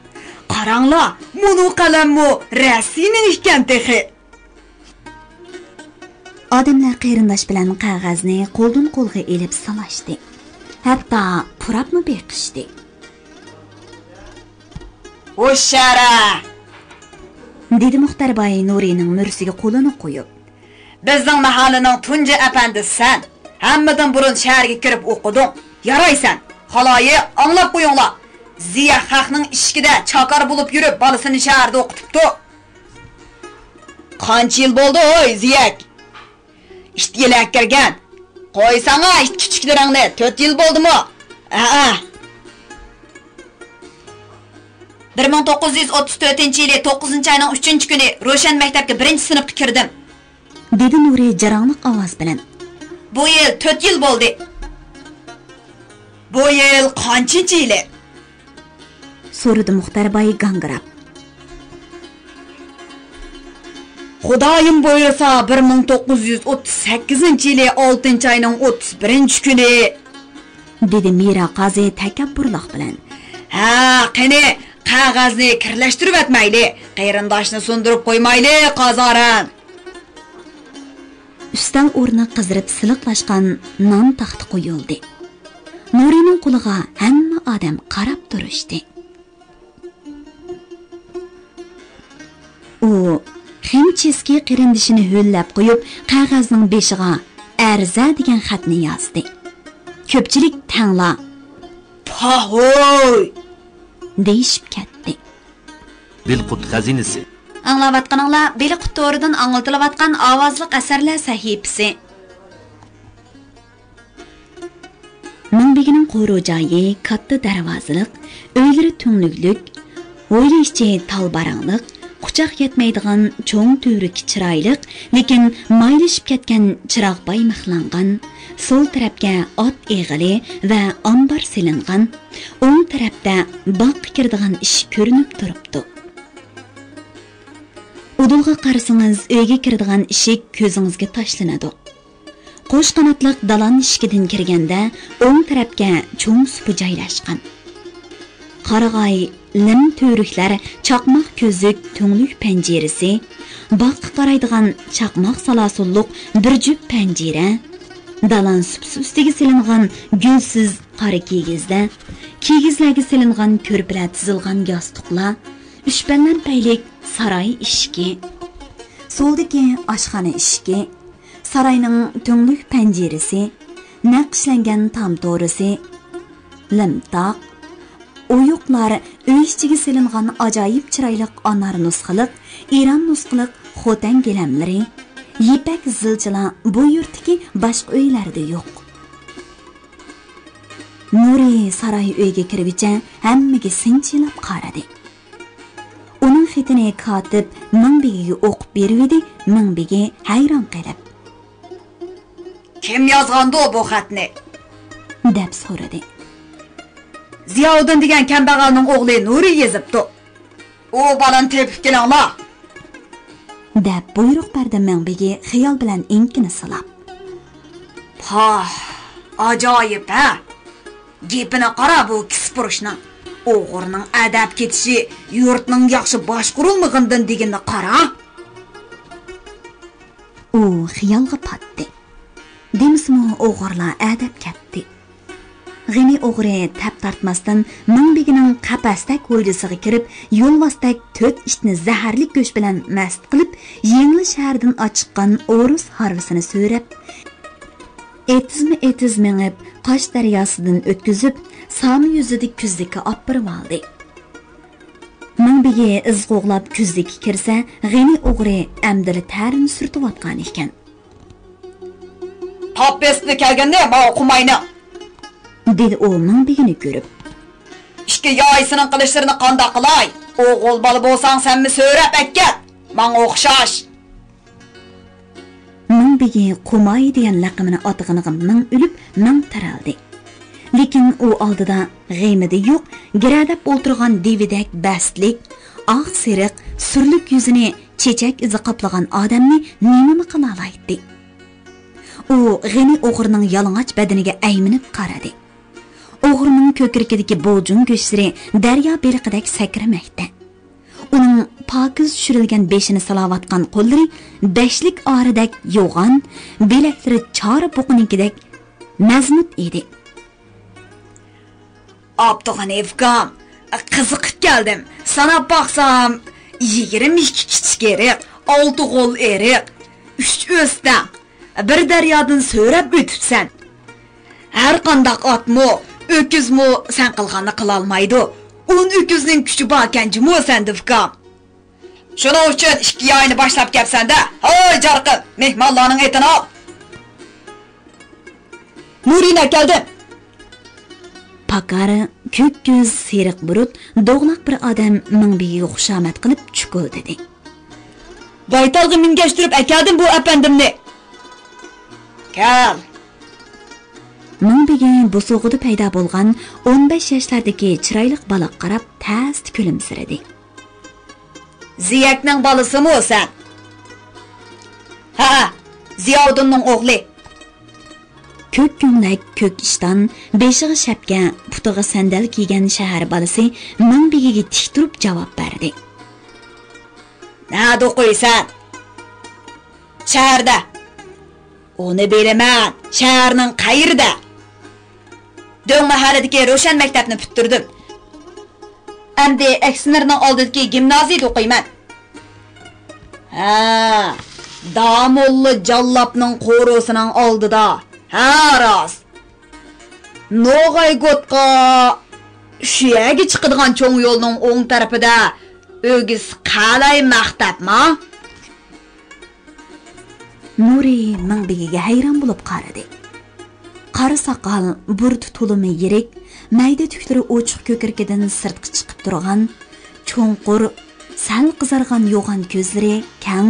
قاراڭلار، مۇنۇ قەلەممۇ رەسىينىڭ ئىكەن تېخى! ئادەملەر قېرىنداش بىلەن قەغەزنى قولدىن قولغا ئېلىپ سالاشتى. ھەتتا پۇراپمۇ بېقىشتى. ھوشيارە! دېدى مۇختەر باي نۇرىنىڭ مۈرىسىگە قولىنى قويۇپ. بىزنىڭ مەھەللىنىڭ تۇنجى ئەپەندىسى سەن. ھەممىدىن بۇرۇن شەھەرگە كىرىپ ئوقۇدۇڭ. يارايسەن. خالايىق، ئاڭلاپ قويۇڭلار. زىيە خەقنىڭ ئىشىكىدە چاكار بولۇپ يۈرۈپ، بالىسىنى شەھەردە ئوقۇتۇپتۇ. قانچە يىل بولدى، ھوي، زىيەك؟ ئىت يىلى ئەكىرگەن. قويساڭا ئىت كىچىكلىرىڭنى، تۆت يىل بولدىمۇ؟ ھەئە. بىر مىڭ توققۇز يۈز ئوتتۇز تۆتىنچى يىلى توققۇزىنچى ئاينىڭ ئۈچىنچى كۈنى روشەن مەكتەپكە بىرىنچى سىنىپقا كىردىم. دېدى نۇرى جاراڭلىق ئاۋاز بىلەن. بۇ يىل تۆت يىل بولدى. بۇ يىل قانچىنچى يىلى؟ سورىدى مۇختەر باي گاڭگىراپ. خۇدايىم بۇيرۇسا، بىر مىڭ توققۇز يۈز ئوتتۇز سەككىزىنچى يىلى ئالتىنچى ئاينىڭ ئوتتۇز بىرىنچى كۈنى. دېدى مىرا قازى تەكەببۇرلۇق بىلەن. ھە، قېنى، قەغەزنى كىرلەشتۈرۈۋەتمەيلى، قېرىنداشنى سۇندۇرۇپ قويمايلى، قازارەن. ئۈستەل ئورنى قىزىرىپ سىلىقلاشقان نان تاختا قويۇلدى. نۇرىنىڭ قولىغا ھەممە ئادەم قاراپ تۇرۇشتى. ئۇ خېمچىسكى قېرىندىشىنى ھۆللەپ قويۇپ، قەغەزنىڭ بېشىغا ئەرزە دېگەن خەتنى يازدى. كۆپچىلىك تەڭلا پاھوي دېيىشىپ كەتتى. بېلىققۇت خەزىنىسى. ئاڭلاۋاتقىنىڭلار بېلىققۇت تورىدىن ئاڭلىتىلىۋاتقان ئاۋازلىق ئەسەرلەر سەھىپىسى. مىڭبېگىنىڭ قورۇ جايى كاتتا دەرۋازىلىق، ئۆيلىرى تۈڭلۈكلۈك، ھويلا ئىچى تالباراڭلىق، قۇچاق يەتمەيدىغان چوڭ تۈۋرۈك چىرايلىق، لېكىن مايلىشىپ كەتكەن چىراغ باي مىخلانغان، سول تەرەپكە ئات ئېغىلى ۋە ئامبار سېلىنغان، ئوڭ تەرەپتە باغقا كىرىدىغان ئىشىك كۆرۈنۈپ تۇرۇپتۇ. ئۇدۇلغا قارىسىڭىز، ئۆيگە كىرىدىغان ئىشىك كۆزىڭىزگە تاشلىنىدۇ. قوش قاناتلىق دالان ئىشىكىدىن كىرگەندە، ئوڭ تەرەپكە چوڭ سۇپا جايلاشقان. قارىغاي، لىم تۈۋرۈكلەر، چاقماق كۆزۈك، تۈڭلۈك پەنجىرىسى، باغقا قارايدىغان چاقماق سالاسۇنلۇق بىر جۈپ پەنجىرە، دالان سۇپىسى ئۈستىگە سېلىنغان گۈلسىز قارا كىگىزدە، كىگىزلەرگە سېلىنغان كۆرپىلەر تىزىلغان ياستۇقلار، ئۈچ پەللەمپەيلىك ساراي ئىشىكى، سولدىكى ئاشخانا ئىشىكى، ساراينىڭ تۈڭلۈك پەنجىرىسى، نەقىشلەنگەن تام تورىسى، لىمتاق، ئويۇقلار، ئۆي ئىچىگە سېلىنغان ئاجايىپ چىرايلىق ئانار نۇسخىلىق، ئىران نۇسخىلىق خوتەن گىلەملىرى، يىپەك زىلچىلار بۇ يۇرتتىكى باشقا ئۆيلەردە يوق. نۇرى ساراي ئۆيگە كىرگۈچە ھەممىگە سىنچىلاپ قارىدى. ئۇنىڭ خېتىنى كاتىپ مىڭبېگىگە ئوقۇپ بېرىۋىدى، مىڭبېگى ھەيران قېلىپ، «كىم يازغاندۇ بۇ خەتنى؟» دەپ سورىدى. «زىياۋۇدۇن دېگەن كەمبەغەلنىڭ ئوغلى نۇرى يېزىپتۇ. ئۇ بالىنى تېپىپ كېلىڭلار.» دەپ بۇيرۇق بەردى مىڭبېگى خىيال بىلەن ئېڭىكىنى سىلاپ. پاھ، ئاجايىپ ھە! گېپىنى قارا بۇ كىسپۇرۇشنىڭ. ئوغرىنىڭ ئەدەپ كېتىشى يۇرتنىڭ ياخشى باشقۇرۇلمىغىنىدىن دېگىنىنى قارا. ئۇ خىيالغا پاتتى. دېمىسىمۇ ئوغرىلار ئەدەپ كەتتى. غېنى ئوغرى تەپ تارتماستىن مىڭبېگىنىڭ قەپەستەك ھويلىسىغا كىرىپ، يولۋاستەك تۆت ئىتنى زەھەرلىك گۆش بىلەن مەست قىلىپ، يېڭىلى شەھەردىن ئاچىققان ئورۇس ھارۋىسىنى سۆرەپ، ئېتىزمۇ ئېتىز مېڭىپ، قاش دەرياسىدىن ئۆتكۈزۈپ، سامى يۈزىدىكى كۈزلۈككە ئاپىرىۋالدى. مىڭبېگى ئىز قوغلاپ كۈزلۈككە كىرسە، غېنى ئوغرى ئەمدىلا تەرىنى سۈرتۈۋاتقان ئىكەن. تاپ بېسىپلا كەلگىننى ماۋۇ قۇماينىڭ، دېدى ئۇ مىڭبېگىنى كۆرۈپ. ئىككى يايىسىنىڭ قىلىچلىرىنى قانداق قىلاي؟ ئوغۇل بالا بولساڭ سەنمۇ سۆرەپ ئەكەت، ماڭا ئوخشاش. مىڭبېگى قۇماي دېگەن لەقىمىنى ئاتىغىنىغا مىڭ ئۆلۈپ، مىڭ تىرىلدى. لېكىن ئۇ ئالدىدا غېمىدە يوق، گىرەدەپ ئولتۇرغان دېۋىدەك بەستلىك، ئاق سېرىق، سۈرلۈك يۈزىنى چېچەك ئىزى قاپلىغان ئادەمنى نېمىمۇ قىلالايتتى؟ ئۇ غېنى ئوغرىنىڭ يالىڭاچ بەدىنىگە ئەيمىنىپ قارىدى. ئوغرىنىڭ كۆكرىكىدىكى بوجۇڭ گۆشلىرى دەريا بېلىقىدەك سەكرىمەكتە. ئۇنىڭ پاكىز چۈشۈرۈلگەن بېشىنى سىلاۋاتقان قوللىرى بەشلىك ئارىدەك يوغان، بىلەكلىرى چارە بۇقىنىڭكىدەك مەزمۇت ئىدى. ئابدۇغېنى ئۇكام، قىزىقىپ كەلدىم. ساناپ باقسام، يىگىرمە ئىككى كىچىك ئېرىق، ئالتە غول ئېرىق، ئۈچ ئۆستەڭ، بىر دەريادىن سۆرەپ ئۆتۈپسەن. ھەر قانداق ئاتمۇ، ئۆكۈزمۇ سەن قىلغاننى قىلالمايدۇ. ئون ئۆكۈزنىڭ كۈچى باركەن جۇمۇ سەندە ئۇكام. شۇنىڭ ئۈچۈن ئىككى ياينى باشلاپ كەپسەندە، ھاي جارقىن، مېھمانلارنىڭ ئېتىنى ئال. نۇرىنى ئەكەلدىم. پاكار، كۆك كۆز، سېرىق بۇرۇت، دوغلاق بىر ئادەم مىڭبېگىگە خۇشامەت قىلىپ چۈكۈلدىدى. بايتالغا مىنگەشتۈرۈپ ئەكەلدىم بۇ ئەپەندىمنى. كەل. مىڭبېگى بوسۇغىدا پەيدا بولغان ئون بەش ياشلاردىكى چىرايلىق بالىغا قاراپ تەستە كۈلۈمسىرىدى. زىيەكنىڭ بالىسىمۇ سەن؟ ھەئە، زىياۋۇدۇننىڭ ئوغلى. كۆك كۆڭلەك، كۆك ئىشتان، بېشىغا شەپكە، پۇتىغا سەندەل كىيگەن شەھەر بالىسى مىڭبېگىگە تىك تۇرۇپ جاۋاب بەردى. نەدە ئوقۇيسەن؟ شەھەردە. ئۇنى بىلىمەن، شەھەرنىڭ قەيىرىدە؟ دۆڭ مەھەللىدىكى روشەن مەكتەپنى پۈتتۈردۈم. ئەمدى ئەكسىنىرنىڭ ئالدىدىكى گىمنازىيىدە ئوقۇيمەن. ھە، داموللا جاللاپنىڭ قورۇسىنىڭ ئالدىدا. ھە، راست. نوغايگوتقا شۇ يەرگە چىقىدىغان چوڭ يولنىڭ ئوڭ تەرىپىدە ئۆگزە قەلەي مەختەپما؟ نۇرى مىڭبېگىگە ھەيران بولۇپ قارىدى. قارا ساقال، بۇرۇتى تولىمۇ يىرىك، مەيدە تۈكلىرى ئوچۇق كۆكرىكىدىن سىرتقا چىقىپ تۇرغان، چوڭقۇر، سەل قىزارغان يوغان كۆزلىرى، كەڭ،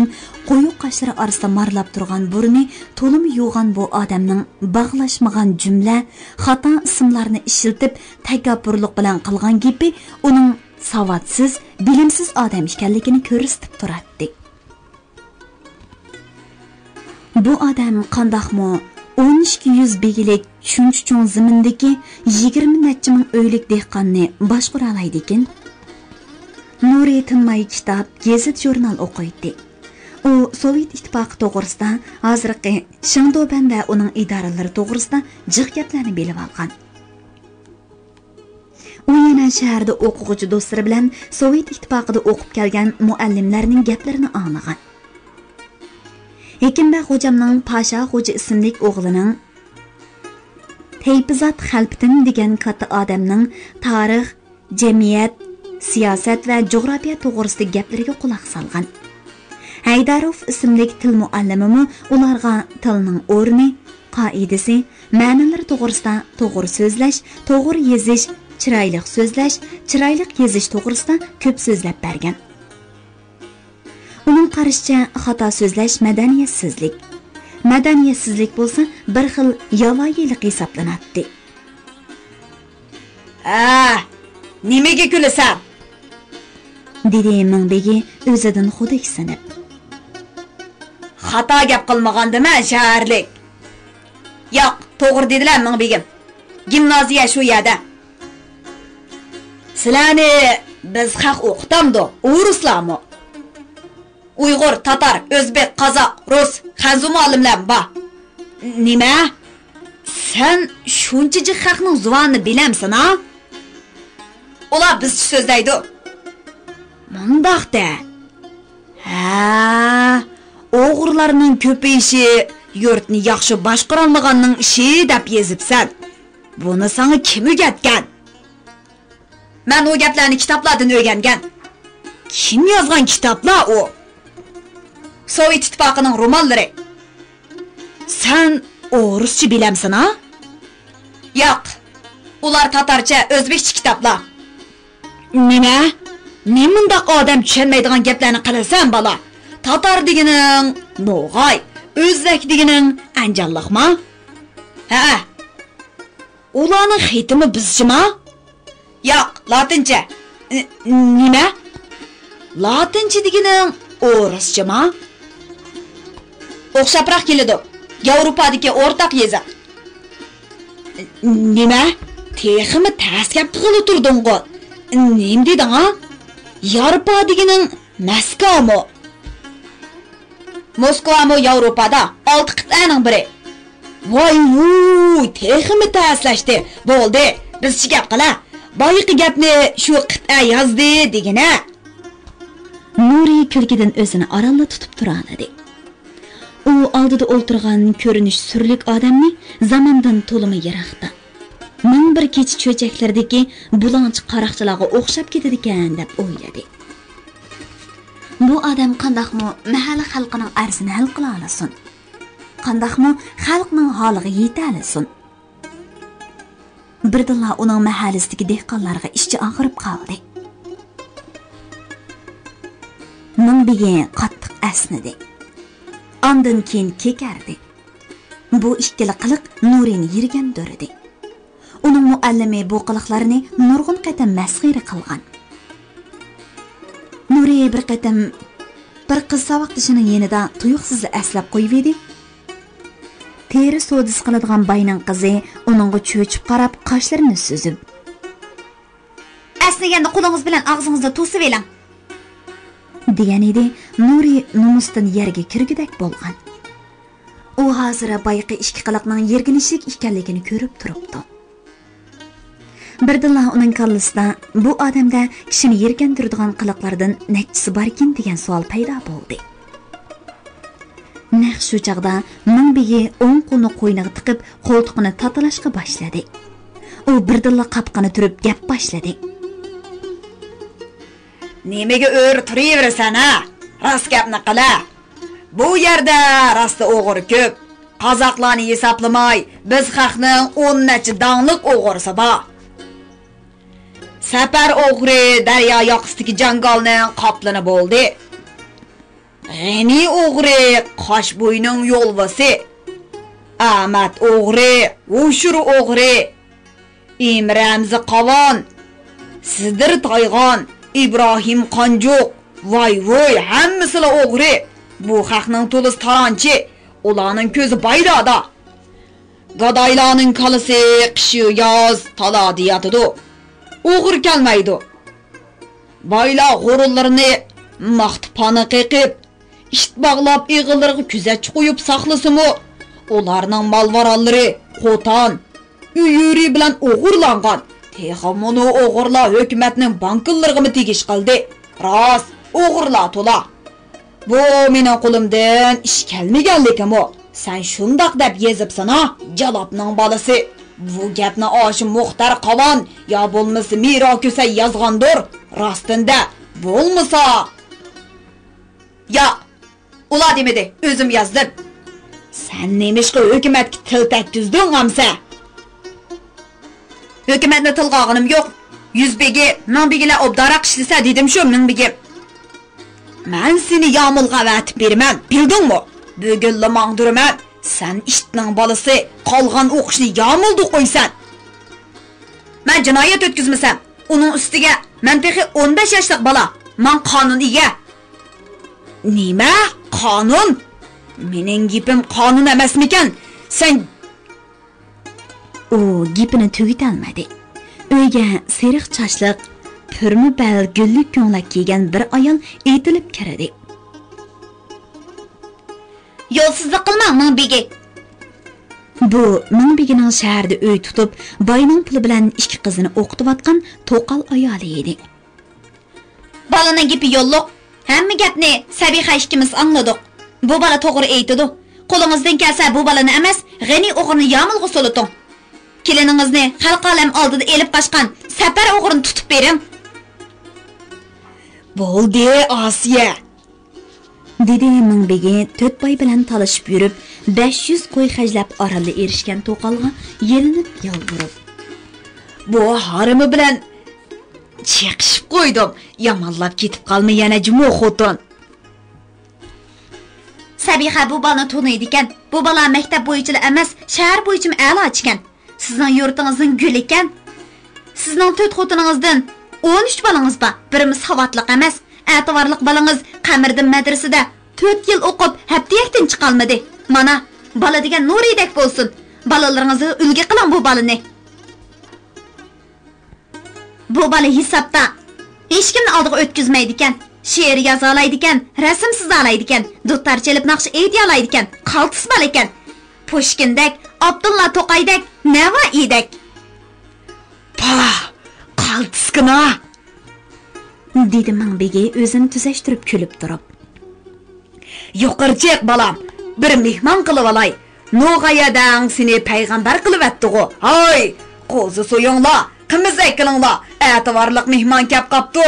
قويۇق قاشلىرى ئارىسىدا مارلاپ تۇرغان بۇرنى تولىمۇ يوغان بۇ ئادەمنىڭ باغلاشمىغان جۈملە، خاتا ئىسىملارنى ئىشلىتىپ، تەكەببۇرلۇق بىلەن قىلغان گېپى ئۇنىڭ ساۋاتسىز، بىلىمسىز ئادەم ئىكەنلىكىنى كۆرسىتىپ تۇراتتى. بۇ ئادەم قانداقمۇ ئون ئىككى يۈز بېگىلىك شۇنچە چوڭ زېمىندىكى يىگىرمە نەچچە مىڭ ئۆيلۈك دېھقاننى باشقۇرالايدىكىن؟ نۇرى تىنماي كىتاب، گېزىت، ژۇرنال ئوقۇيتتى. ئۇ سوۋېت ئىتتىپاقى توغرىسىدا، ھازىرقى شېڭدۇبەن ۋە ئۇنىڭ ئىدارىلىرى توغرىسىدا جىق گەپلەرنى بىلىۋالغان. ئۇ يەنە شەھەردە ئوقۇغۇچى دوستلىرى بىلەن سوۋېت ئىتتىپاقىدا ئوقۇپ كەلگەن مۇئەللىملەرنىڭ گەپلىرىنى ئاڭلىغان. ھېكىمبەگ خوجامنىڭ پاشا خوجا ئىسىملىك ئوغلىنىڭ تەيپىزات خەلپىتىن دېگەن كاتتا ئادەمنىڭ تارىخ، جەمئىيەت، سىياسەت ۋە جۇغراپىيە توغرىسىدىكى گەپلىرىگە قۇلاق سالغان. ھەيداروف ئىسىملىك تىل مۇئەللىمىمۇ ئۇلارغا تىلنىڭ ئورنى، قائىدىسى، مەنىلىرى توغرىسىدا، توغرا سۆزلەش، توغرا يېزىش، چىرايلىق سۆزلەش، چىرايلىق يېزىش توغرىسىدا كۆپ سۆزلەپ بەرگەن. ئۇنىڭ قارىشىچە، خاتا سۆزلەش مەدەنىيەتسىزلىك، مەدەنىيەتسىزلىك بولسا بىر خىل ياۋايىلىق ھېسابلىناتتى. ھە، نېمىگە كۈلىسەن؟ دېدى مىڭبېگى ئۆزىدىن خۇدىكسىنىپ. خاتا گەپ قىلمىغاندىمەن، شەھەرلىك. ياق، توغرا دېدىلە، مىڭبېگىم. گىمنازىيە شۇ يەردە. سىلەرنى بىز خەق ئوقۇتامدۇ، ئورۇسلارمۇ؟ ئۇيغۇر، تاتار، ئۆزبېك، قازاق، رۇس، خەنزۇ مۇئەللىملەرمۇ بار. نېمە؟ سەن شۇنچە جىق خەقنىڭ زۇۋانىنى بىلەمسەن ھا؟ ئۇلار بىزچە سۆزلەيدۇ. مۇنداق دە. ھە، ئوغرىلارنىڭ كۆپىيىشى يۇرتنى ياخشى باشقۇرالمىغاننىڭ ئىشى دەپ يېزىپسەن. بۇنى ساڭا كىم ئۆگەتكەن؟ مەن ئۇ گەپلەرنى كىتابلاردىن ئۆگەنگەن. كىم يازغان كىتابلار ئۇ؟ سوۋېت ئىتتىپاقىنىڭ رومانلىرى. سەن ئورۇسچە بىلەمسەن ھا؟ ياق، ئۇلار تاتارچە، ئۆزبېكچە كىتابلار. نېمە؟ نېمانداق ئادەم چۈشەنمەيدىغان گەپلەرنى قىلىسەن، بالا؟ تاتار دېگىنىڭ نوغاي، ئۆزبەك دېگىنىڭ ئەنجانلىقما؟ ھەئە. ئۇلارنىڭ خېتىمۇ بىزچىما؟ ياق، لاتىنچە. ن-، نېمە؟ لاتىنچە دېگىنىڭ ئورۇسچىما؟ ئوخشاپراق كېلىدۇ. ياۋروپادىكى ئورتاق يېزىق. نېمە؟ تېخىمۇ تەس گەپ قىلىۋاتىدىغۇ. نېمە دېدىڭ ھا؟ يارپا دېگىنىڭ مەسكومۇ؟ موسكۋامۇ ياۋروپادا، ئالتە قىتئەنىڭ بىرى. ۋاي ۋۇي، تېخىمۇ تەسلەشتى. بولدى، بىزچە گەپ قىلە. بايىقى گەپنى شۇ قىتئە يازدى دېگىنە. نۇرى كۈلكىدىن ئۆزىنى ئارانلا تۇتۇپ تۇرالىدى. ئۇ ئالدىدا ئولتۇرغان كۆرۈنۈش سۈرلۈك ئادەمنى زاماندىن تولىمۇ يىراقتا، مىڭ بىر كېچە چۆچەكلىرىدىكى بۇلاڭچى قاراقچىلارغا ئوخشاپ كېتىدىكەن دەپ ئويلىدى. بۇ ئادەم قانداقمۇ مەھەللە خەلقىنىڭ ئەرزىنى ھەل قىلالىسۇن؟ قانداقمۇ خەلقنىڭ ھالىغا يېتەلىسۇن؟ بىردىنلا ئۇنىڭ مەھەللىسىدىكى دېھقانلارغا ئىچى ئاغرىپ قالدى. مىڭبېگى قاتتىق ئەسنىدى. ئاندىن كېيىن كېكەردى. بۇ ئىككىلا قىلىق نۇرىنى يىرگەندۈردى. ئۇنىڭ مۇئەللىمى بۇ قىلىقلارنى نۇرغۇن قېتىم مەسخىرە قىلغان. نۇرى بىر قېتىم، بىر قىز ساۋاقدىشىنىڭ يېنىدا تۇيۇقسىزلا ئەسلەپ قويۇۋىدى. تېرە سودىسى قىلىدىغان باينىڭ قىزى ئۇنىڭغا چۆچۈپ قاراپ، قاشلىرىنى سۈزۈپ، «ئەسنىگەندە قولىڭىز بىلەن ئاغزىڭىزنى توسۇۋېلىڭ» دېگەن ئىدى. نۇرى نومۇستىن يەرگە كىرگۈدەك بولغان. ئۇ ھازىر بايىقى ئىككى قىلىقنىڭ يىرگىنىشلىك ئىكەنلىكىنى كۆرۈپ تۇرۇپتۇ. بىردىنلا ئۇنىڭ كاللىسىدا بۇ ئادەمدە كىشىنى يىرگەندۈرىدىغان قىلىقلاردىن نەچچىسى باركىن دېگەن سوئال پەيدا بولدى. نەق شۇ چاغدا مىڭبېگى ئوڭ قولىنى قوينىغا تىقىپ، قولتۇقىنى تاتىلاشقا باشلىدى. ئۇ بىردىنلا قاپىقىنى تۈرۈپ گەپ باشلىدى. نېمىگە ئۆرە تۇرۇۋېرىسەن ھە؟ راست گەپنى قىلە. بۇ يەردە راستا ئوغرى كۆپ. قازاقلارنى ھېسابلىماي، بىز خەقنىڭ ئون نەچچە داڭلىق ئوغرىسى بار. سەپەر ئوغرى دەريا ياقىسىدىكى جاڭگالنىڭ قاپلىنى بولدى. غېنى ئوغرى قاش بويىنىڭ يولۋىسى. ئەمەت ئوغرى، ھوشۇر ئوغرى. ئىمرەمزى قاۋان، سىدىر تايغان، ئىبراھىم قانجۇق، ۋاي ۋۇي، ھەممىسىلا ئوغرى. بۇ خەقنىڭ تولىسى تارانچى، ئۇلارنىڭ كۆزى بايدادا. گادايلارنىڭ كالىسى قىشۇ ياز تالادا ياتىدۇ. ئوغرى كەلمەيدۇ. بايلار غۇرۇنلىرىنى ماختىپانە قېقىپ، ئىت باغلاپ ئېغىللىرىغا كۆزەتچى قويۇپ ساقلىسىمۇ، ئۇلارنىڭ مال-ماراللىرى، قوتان، ئۆيۈرى بىلەن ئوغرىلانغان. تېخى مۇنۇ ئوغرىلار ھۆكۈمەتنىڭ بانكىلىرىغىمۇ تېگىش قىلدى. راست، ئوغرىلار تولا. بۇ مېنىڭ قولۇمدىن ئىش كەلمىگەنلىكىمۇ. سەن شۇنداق دەپ يېزىپسەن-ھا، جالاپنىڭ بالىسى. بۇ گەپنى ئاشۇ مۇختەر قاۋان يا بولمىسا مىرا كۆسەي يازغاندۇر. راستىندە، بولمىسا. يا، ئۇلار دېمىدى، ئۆزۈم يازدىم. سەن نېمىشقا ھۆكۈمەتكە تىل تەگكۈزدۈڭ ئەمسە؟ ھۆكۈمەتنى تىلغا ئالغىنىم يوق. يۈز بېگى، مىڭ بېگىلەر ئوبدانراق ئىشلىسە دېدىم شۇ، مىڭ بېگىم. مەن سېنى يامۇلغا ئەۋەتىپ بېرىمەن، بىلدىڭمۇ؟ بۈگۈنلا ماڭدۇرىمەن. سەن ئىتنىڭ بالىسى، قالغان ئوقۇشنى يامۇلدا ئوقۇيسەن. مەن جىنايەت ئۆتكۈزمىسەم، ئۇنىڭ ئۈستىگە مەن تېخى ئون بەش ياشلىق بالا. ماڭا قانۇن ئىگە. نېمە؟ قانۇن؟ مېنىڭ گېپىم قانۇن ئەمەسمىكەن؟ سەن ئۇ گېپىنى تۈگىتەلمىدى. ئۆيگە سېرىق چاچلىق، پۈرمە بەل گۈللۈك كۆڭلەك كىيگەن بىر ئايال ئېتىلىپ كىردى. يولسىزلىق قىلماڭ، مىڭ بېگى. بۇ مىڭ بېگىنىڭ شەھەردە ئۆي تۇتۇپ، باينىڭ پۇلى بىلەن ئىككى قىزىنى ئوقۇتۇۋاتقان توقال ئايالى ئىدى. بالىنىڭ گېپى يوللۇق. ھەممە گەپنى سەبىخە ئىككىمىز ئاڭلىدۇق. بۇ بالا توغرا ئېيتىدۇ. قولىڭىزدىن كەلسە بۇ بالىنى ئەمەس، غېنى ئوغرىنى يامۇلغا سولىتىڭ. كېلىنىڭىزنى خەلقى ئالەم ئالدىدا ئېلىپ قاچقان سەپەر ئوغرىنى تۇتۇپ بېرىڭ. بولدى، ئاسىيە، دېدى مىڭ بېگى تۆت باي بىلەن تالىشىپ يۈرۈپ، بەش يۈز قوي خەجلەپ ئارانلا ئېرىشكەن توقالغا يېلىنىپ يالۋۇرۇپ. بۇ ھارىمى بىلەن چېقىشىپ قويدۇم. يامانلاپ كېتىپ قالما يەنە جۇمۇ خوتۇن. سەبىخە بۇ بالىنى تونۇيدىكەن. بۇ بالا مەكتەپ بويىچىلا ئەمەس، شەھەر بويىچىمۇ ئەلاچىكەن. سىزنىڭ يۇرتىڭىزنىڭ گۈلىكەن. سىزنىڭ تۆت خوتۇنىڭىزدىن ئون ئۈچ بالىڭىز بار. بىرىمۇ ساۋاتلىق ئەمەس. ئەتىۋارلىق بالىڭىز قەمەردىن مەدرىسىدە تۆت يىل ئوقۇپ، ھەپتىيەكتىن چىقالمىدى. مانا، بالا دېگەن نۇرىدەك بولسۇن. بالىلىرىڭىزغا ئۈلگە قىلىڭ بۇ بالىنى. بۇ بالا ھېسابتا ھېچكىمنى ئالدىغا ئۆتكۈزمەيدىكەن. شېئىر يازالايدىكەن، رەسىم سىزالايدىكەن، دۇتار چېلىپ ناخشا ئېيتىيالايدىكەن، قالتىس بالا ئىكەن. پۇشكىندەك، ئابدۇللا توقايدەك، نەۋائىيدەك. پاھ، قالتىسكىنا! دېدى مىڭ بېگى ئۆزىنى تۈزەشتۈرۈپ كۈلۈپ تۇرۇپ. يۇقىرى چىق، بالام، بىر مېھمان قىلىۋالاي. نوغايەدەڭ سېنى پەيغەمبەر قىلىۋەتتىغۇ. ھاي، قوزا سويۇڭلار، قىمىز ئەكىلىڭلار، ئەتىۋارلىق مېھمان كەپ قاپتۇ.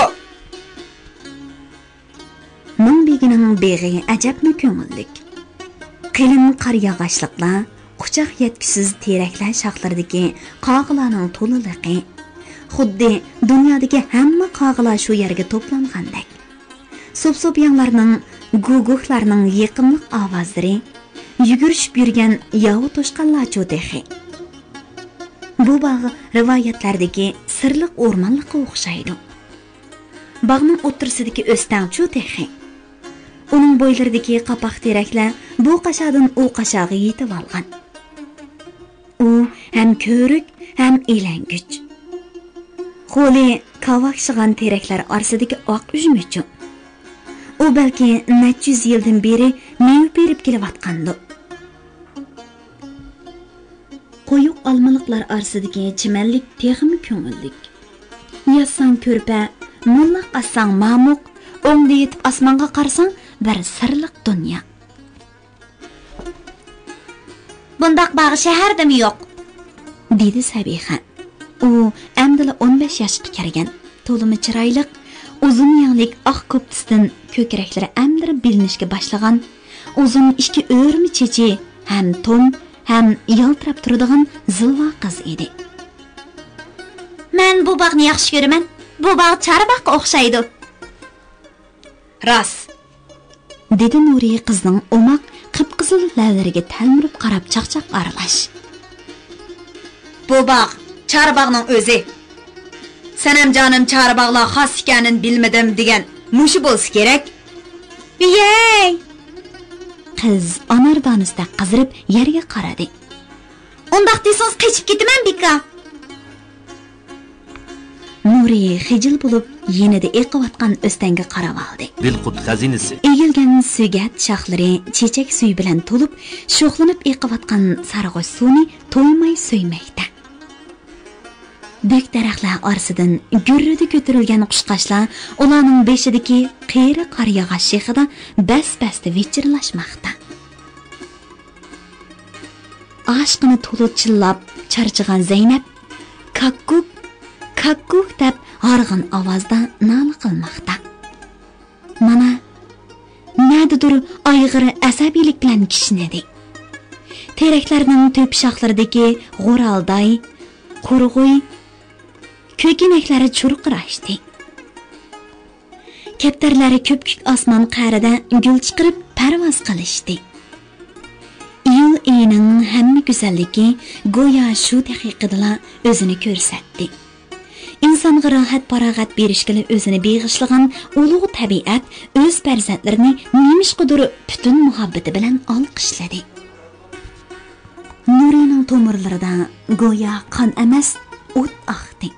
مىڭ بېگىنىڭ بېغى ئەجەبمۇ كۆڭۈللۈك. قېلىن قار ياغاچلىقلار، قۇچاق يەتكۈسىز تېرەكلەر شاخلىرىدىكى قاغىلارنىڭ تولىلىقى، خۇددى دۇنيادىكى ھەممە قاغىلار شۇ يەرگە توپلانغاندەك. سوپسوپىياڭلارنىڭ، گۇگۇكلارنىڭ يېقىملىق ئاۋازلىرى، يۈگۈرۈشۈپ يۈرگەن ياۋا توشقانلارچۇ تېخى. بۇ باغ رىۋايەتلەردىكى سىرلىق ئورمانلىققا ئوخشايدۇ. باغنىڭ ئوتتۇرىسىدىكى ئۆستەڭچۇ تېخى. ئۇنىڭ بويلىرىدىكى قاپاق تېرەكلەر بۇ قاشادىن ئۇ قاشاغا يېتىۋالغان. ئۇ ھەم كۆۋرۈك، ھەم ئېلەڭگۈچ. غولى كاۋاكشىغان تېرەكلەر ئارىسىدىكى ئاق ئۈجمىچۇ. ئۇ بەلكى نەچچە يۈز يىلدىن بېرى مېۋە بېرىپ كېلىۋاتقاندۇ. قويۇق ئالمىلىقلار ئارىسىدىكى چىمەنلىك تېخىمۇ كۆڭۈللۈك. ياتساڭ كۆرپە، موللاق ئاتساڭ مامۇق، ئوڭدا يېتىپ ئاسمانغا قارىساڭ بىر سىرلىق دۇنيا. بۇنداق باغ شەھەردىمۇ يوق، دېدى سەبىخە. ئۇ ئەمدىلا ئون بەش ياشقا كىرگەن، تولىمۇ چىرايلىق، ئۇزۇن يەڭلىك ئاق كوپتىسىدىن كۆكرەكلىرى ئەمدىلا بىلىنىشكە باشلىغان، ئۇزۇن ئىككى ئۆرمە چېچى ھەم توم ھەم يالتىراپ تۇرىدىغان زىلۋا قىز ئىدى. مەن بۇ باغنى ياخشى كۆرىمەن. بۇ باغ چارباغقا ئوخشايدۇ. راست، دېدى نۇرى قىزنىڭ ئوماق، قىپقىزىل لەۋلىرىگە تەلمۈرۈپ قاراپ چاقچاق ئارىلاش. بۇ باغ چارباغنىڭ ئۆزى. سەنەمجانىم چارباغلار خاس ئىكەنىنى بىلمىدىم دېگەن مۇشۇ بولسا كېرەك. ۋىيەي! قىز ئانار دانىسىدەك قىزىرىپ يەرگە قارىدى. ئۇنداق دېسىڭىز، قېچىپ كېتىمەن، بىكا. نۇرى خىجىل بولۇپ، يېنىدا ئېقىۋاتقان ئۆستەڭگە قاراۋالدى. دىلقۇت خەزىنىسى. ئېگىلگەن سۆگەت شاخلىرى چېچەك سۈيى بىلەن تولۇپ، شوخلىنىپ ئېقىۋاتقان سارغۇچ سۇنى تويماي سۆيمەكتە. دۆك دەرەخلەر ئارىسىدىن گۈررىدە كۆتۈرۈلگەن قۇشقاچلار ئۇلارنىڭ بېشىدىكى قېرى قار ياغاچ شېخىدا بەس-بەستە ۋىچىرلاشماقتا. ئاشىقىنى تولا چىللاپ چارچىغان زەينەپ، «كاككۇك، كاككۇك» دەپ ھارغىن ئاۋازدا نالە قىلماقتا. مانا، نەدىدۇر ئايغىر ئەسەبىيلىك بىلەن كىشنىدى. تېرەكلەرنىڭ تۆپە شاخلىرىدىكى غورالداي، قۇرغۇي، كۆكىنەكلەر چۇرقىراشتى. كەپتەرلەر كۆپكۆك ئاسمان قەرىدە گۈل چىقىرىپ پەرۋاز قىلىشتى. ئىيۇل ئېيىنىڭ ھەممە گۈزەللىكى گويا شۇ دەقىقىدىلا ئۆزىنى كۆرسەتتى. ئىنسانغا راھەت-پاراغەت بېرىشكىلا ئۆزىنى بېغىشلىغان ئۇلۇغ تەبىئەت ئۆز پەرزەنتلىرىنى نېمىشقىدۇر پۈتۈن مۇھەببىتى بىلەن ئالقىشلىدى. نۇرىنىڭ تومۇرلىرىدا گويا قان ئەمەس، ئوت ئاقتى.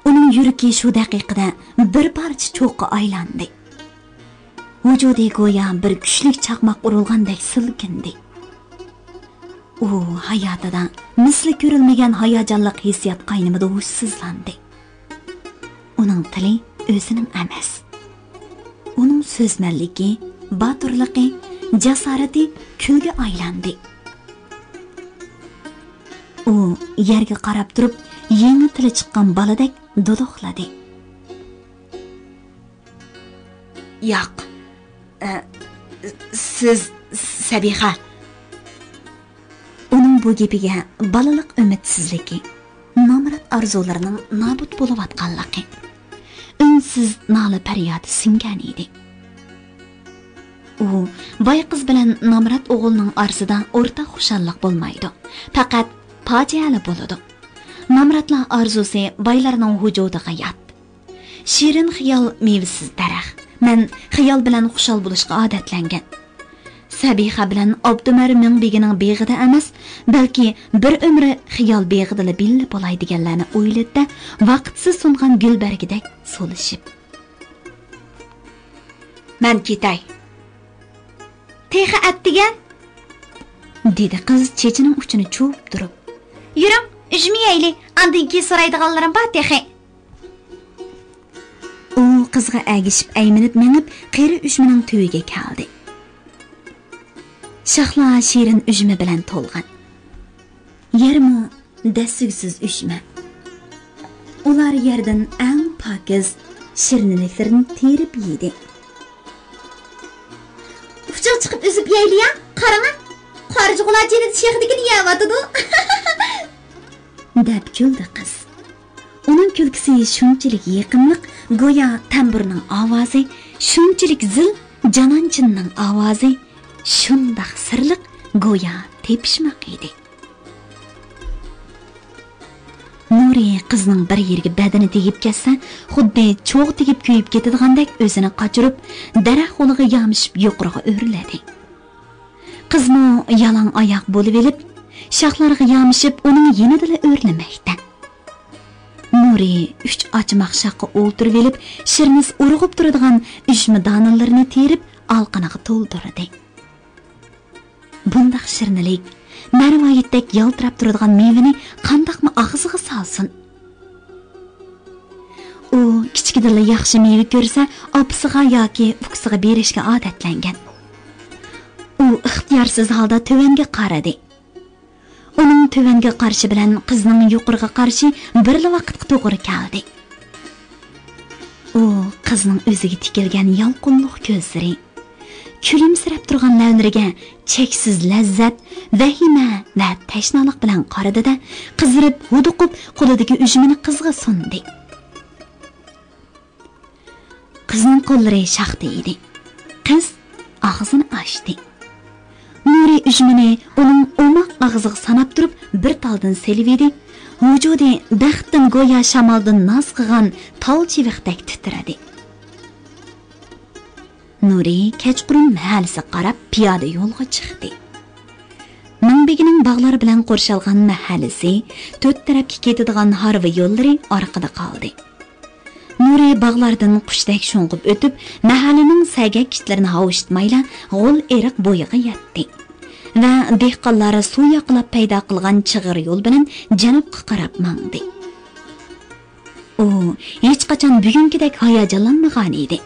ئۇنىڭ يۈرىكى شۇ دەقىقىدە بىر پارچە چوغقا ئايلاندى. ۋۇجۇدى گويا بىر كۈچلۈك چاقماق ئۇرۇلغاندەك سىلكىندى. ئۇ ھاياتىدا مىسلى كۆرۈلمىگەن ھاياجانلىق ھېسسىيات قاينىمىدا ھوشسىزلاندى. ئۇنىڭ تىلى ئۆزىنىڭ ئەمەس. ئۇنىڭ سۆزمەنلىكى، باتۇرلۇقى، جاسارىتى كۈلگە ئايلاندى. ئۇ يەرگە قاراپ تۇرۇپ، يېڭى تىلى چىققان بالىدەك دۇدۇقلىدى. ياق، ئە، سىز سەبىخە. ئۇنىڭ بۇ گېپىگە بالىلىق ئۈمىدسىزلىكى، نامرات ئارزۇلىرىنىڭ نابۇت بولۇۋاتقانلىقى، ئۈنسىز نالە-پەريادى سىڭگەن ئىدى. ئۇ باي قىز بىلەن نامرات ئوغۇلنىڭ ئارىسىدا ئورتاق خۇشاللىق بولمايدۇ، پەقەت پاجىئەلا بولىدۇ. نامراتلار ئارزۇسى بايلارنىڭ ۋۇجۇدىغا يات. شېرىن خىيال مېۋىسىز دەرەخ. مەن خىيال بىلەن خۇشال بولۇشقا ئادەتلەنگەن. سەبىخە بىلەن ئابدۇمەر مىڭبېگىنىڭ بېغىدا ئەمەس، بەلكى بىر ئۆمرى خىيال بېغىدىلا بىللە بولاي دېگەنلەرنى ئويلىدى-دە، ۋاقىتسىز سۇنغان گۈل بەرگىدەك سولىشىپ. مەن كېتەي. تېخى ئەتىگەن، دېدى قىز چېچىنىڭ ئۇچىنى چۇۋۇپ تۇرۇپ. يۈرۈڭ، ئۈجمە يەيلى، ئاندىن كېيىن سورايدىغانلىرىم بار تېخى. ئۇ قىزغا ئەگىشىپ ئەيمىنىپ مېڭىپ، قېرى ئۈجمىنىڭ تۈۋىگە كەلدى. شاخلار شېرىن ئۈجمە بىلەن تولغان. يەرمۇ دەسسىگۈسىز ئۈجمە. ئۇلار يەردىن ئەڭ پاكىز شىرنىلىكلىرىنى تېرىپ يېدى. ئۇچىغا چىقىپ ئۈزۈپ يەيلى يا، قاراڭا، قارىجۇغىلار جېنىدە شېخىدىكىنى يەۋاتىدۇ. دەپ كۈلدى قىز. ئۇنىڭ كۈلكىسى شۇنچىلىك يېقىملىق، گويا تەمبۇرنىڭ ئاۋازى، شۇنچىلىك زىل، جانانچىننىڭ ئاۋازى، شۇنداق سىرلىق، گويا تېپىشماق ئىدى. نۇرى قىزنىڭ بىر يېرىگە بەدىنى تېگىپ كەتسە، خۇددى چوغ تېگىپ كۆيۈپ كېتىدىغاندەك ئۆزىنى قاچۇرۇپ، دەرەخ غولىغا يامىشىپ يۇقىرىغا ئۆرلىدى. قىزمۇ يالاڭ ئاياق بولۇۋېلىپ، شاخلارغا يامىشىپ ئۇنىڭ يېنىدىلا ئۆرلىمەكتە. نۇرى ئۈچ ئاچىماق شاخقا ئولتۇرۇۋېلىپ، شىرنىسى ئۇرغۇپ تۇرىدىغان ئۈجمە دانىلىرىنى تېرىپ ئالىقىنىغا تولدۇردى. بۇنداق شىرنىلىك، مەرۋايىتتەك يالتىراپ تۇرىدىغان مېۋىنى قانداقمۇ ئاغزىغا سالسۇن؟ ئۇ كىچىكىدىنلا ياخشى مېۋە كۆرسە، ئاپىسىغا ياكى ئۇكىسىغا بېرىشكە ئادەتلەنگەن. ئۇ ئىختىيارسىز ھالدا تۆۋەنگە قارىدى. ئۇنىڭ تۆۋەنگە قارىشى بىلەن قىزنىڭ يۇقىرىغا قارىشى بىرلا ۋاقىتقا توغرا كەلدى. ئۇ قىزنىڭ ئۆزىگە تىكىلگەن يالقۇنلۇق كۆزلىرى، كۈلۈمسىرەپ تۇرغان لەۋلىرىگە چەكسىز لەززەت، ۋەھىمە ۋە تەشنالىق بىلەن قارىدى-دە، قىزىرىپ، ھودۇقۇپ، قولىدىكى ئۈجمىنى قىزغا سۇندى. قىزنىڭ قوللىرى شاختا ئىدى. قىز ئاغزىنى ئاچتى. نۇرى ئۈجمىنى ئۇنىڭ ئوماق ئاغزىغا ساناپ تۇرۇپ، بىر تالدىن سېلىۋىدى. ۋۇجۇدى بەختتىن گويا شامالدىن ناز قىلغان تال چىۋىقتەك تىترىدى. نۇرى كەچقۇرۇن مەھەللىسىگە قاراپ پىيادە يولغا چىقتى. مىڭ بېگىنىڭ باغلار بىلەن قورشالغان مەھەللىسى، تۆت تەرەپكە كېتىدىغان ھارۋا يوللىرى ئارقىدا قالدى. نۇرى باغلاردىن قۇشتەك شۇڭغۇپ ئۆتۈپ، مەھەللىنىڭ سەگەك ئىتلىرىنى ھاۋشىتمايلا غول ئېرىق بويىغا يەتتى ۋە دېھقانلار سۇ ياقىلاپ پەيدا قىلغان چىغىر يول بىلەن جەنۇبقا قاراپ ماڭدى. ئۇ ھېچقاچان بۈگۈنكىدەك ھاياجانلانمىغان ئىدى.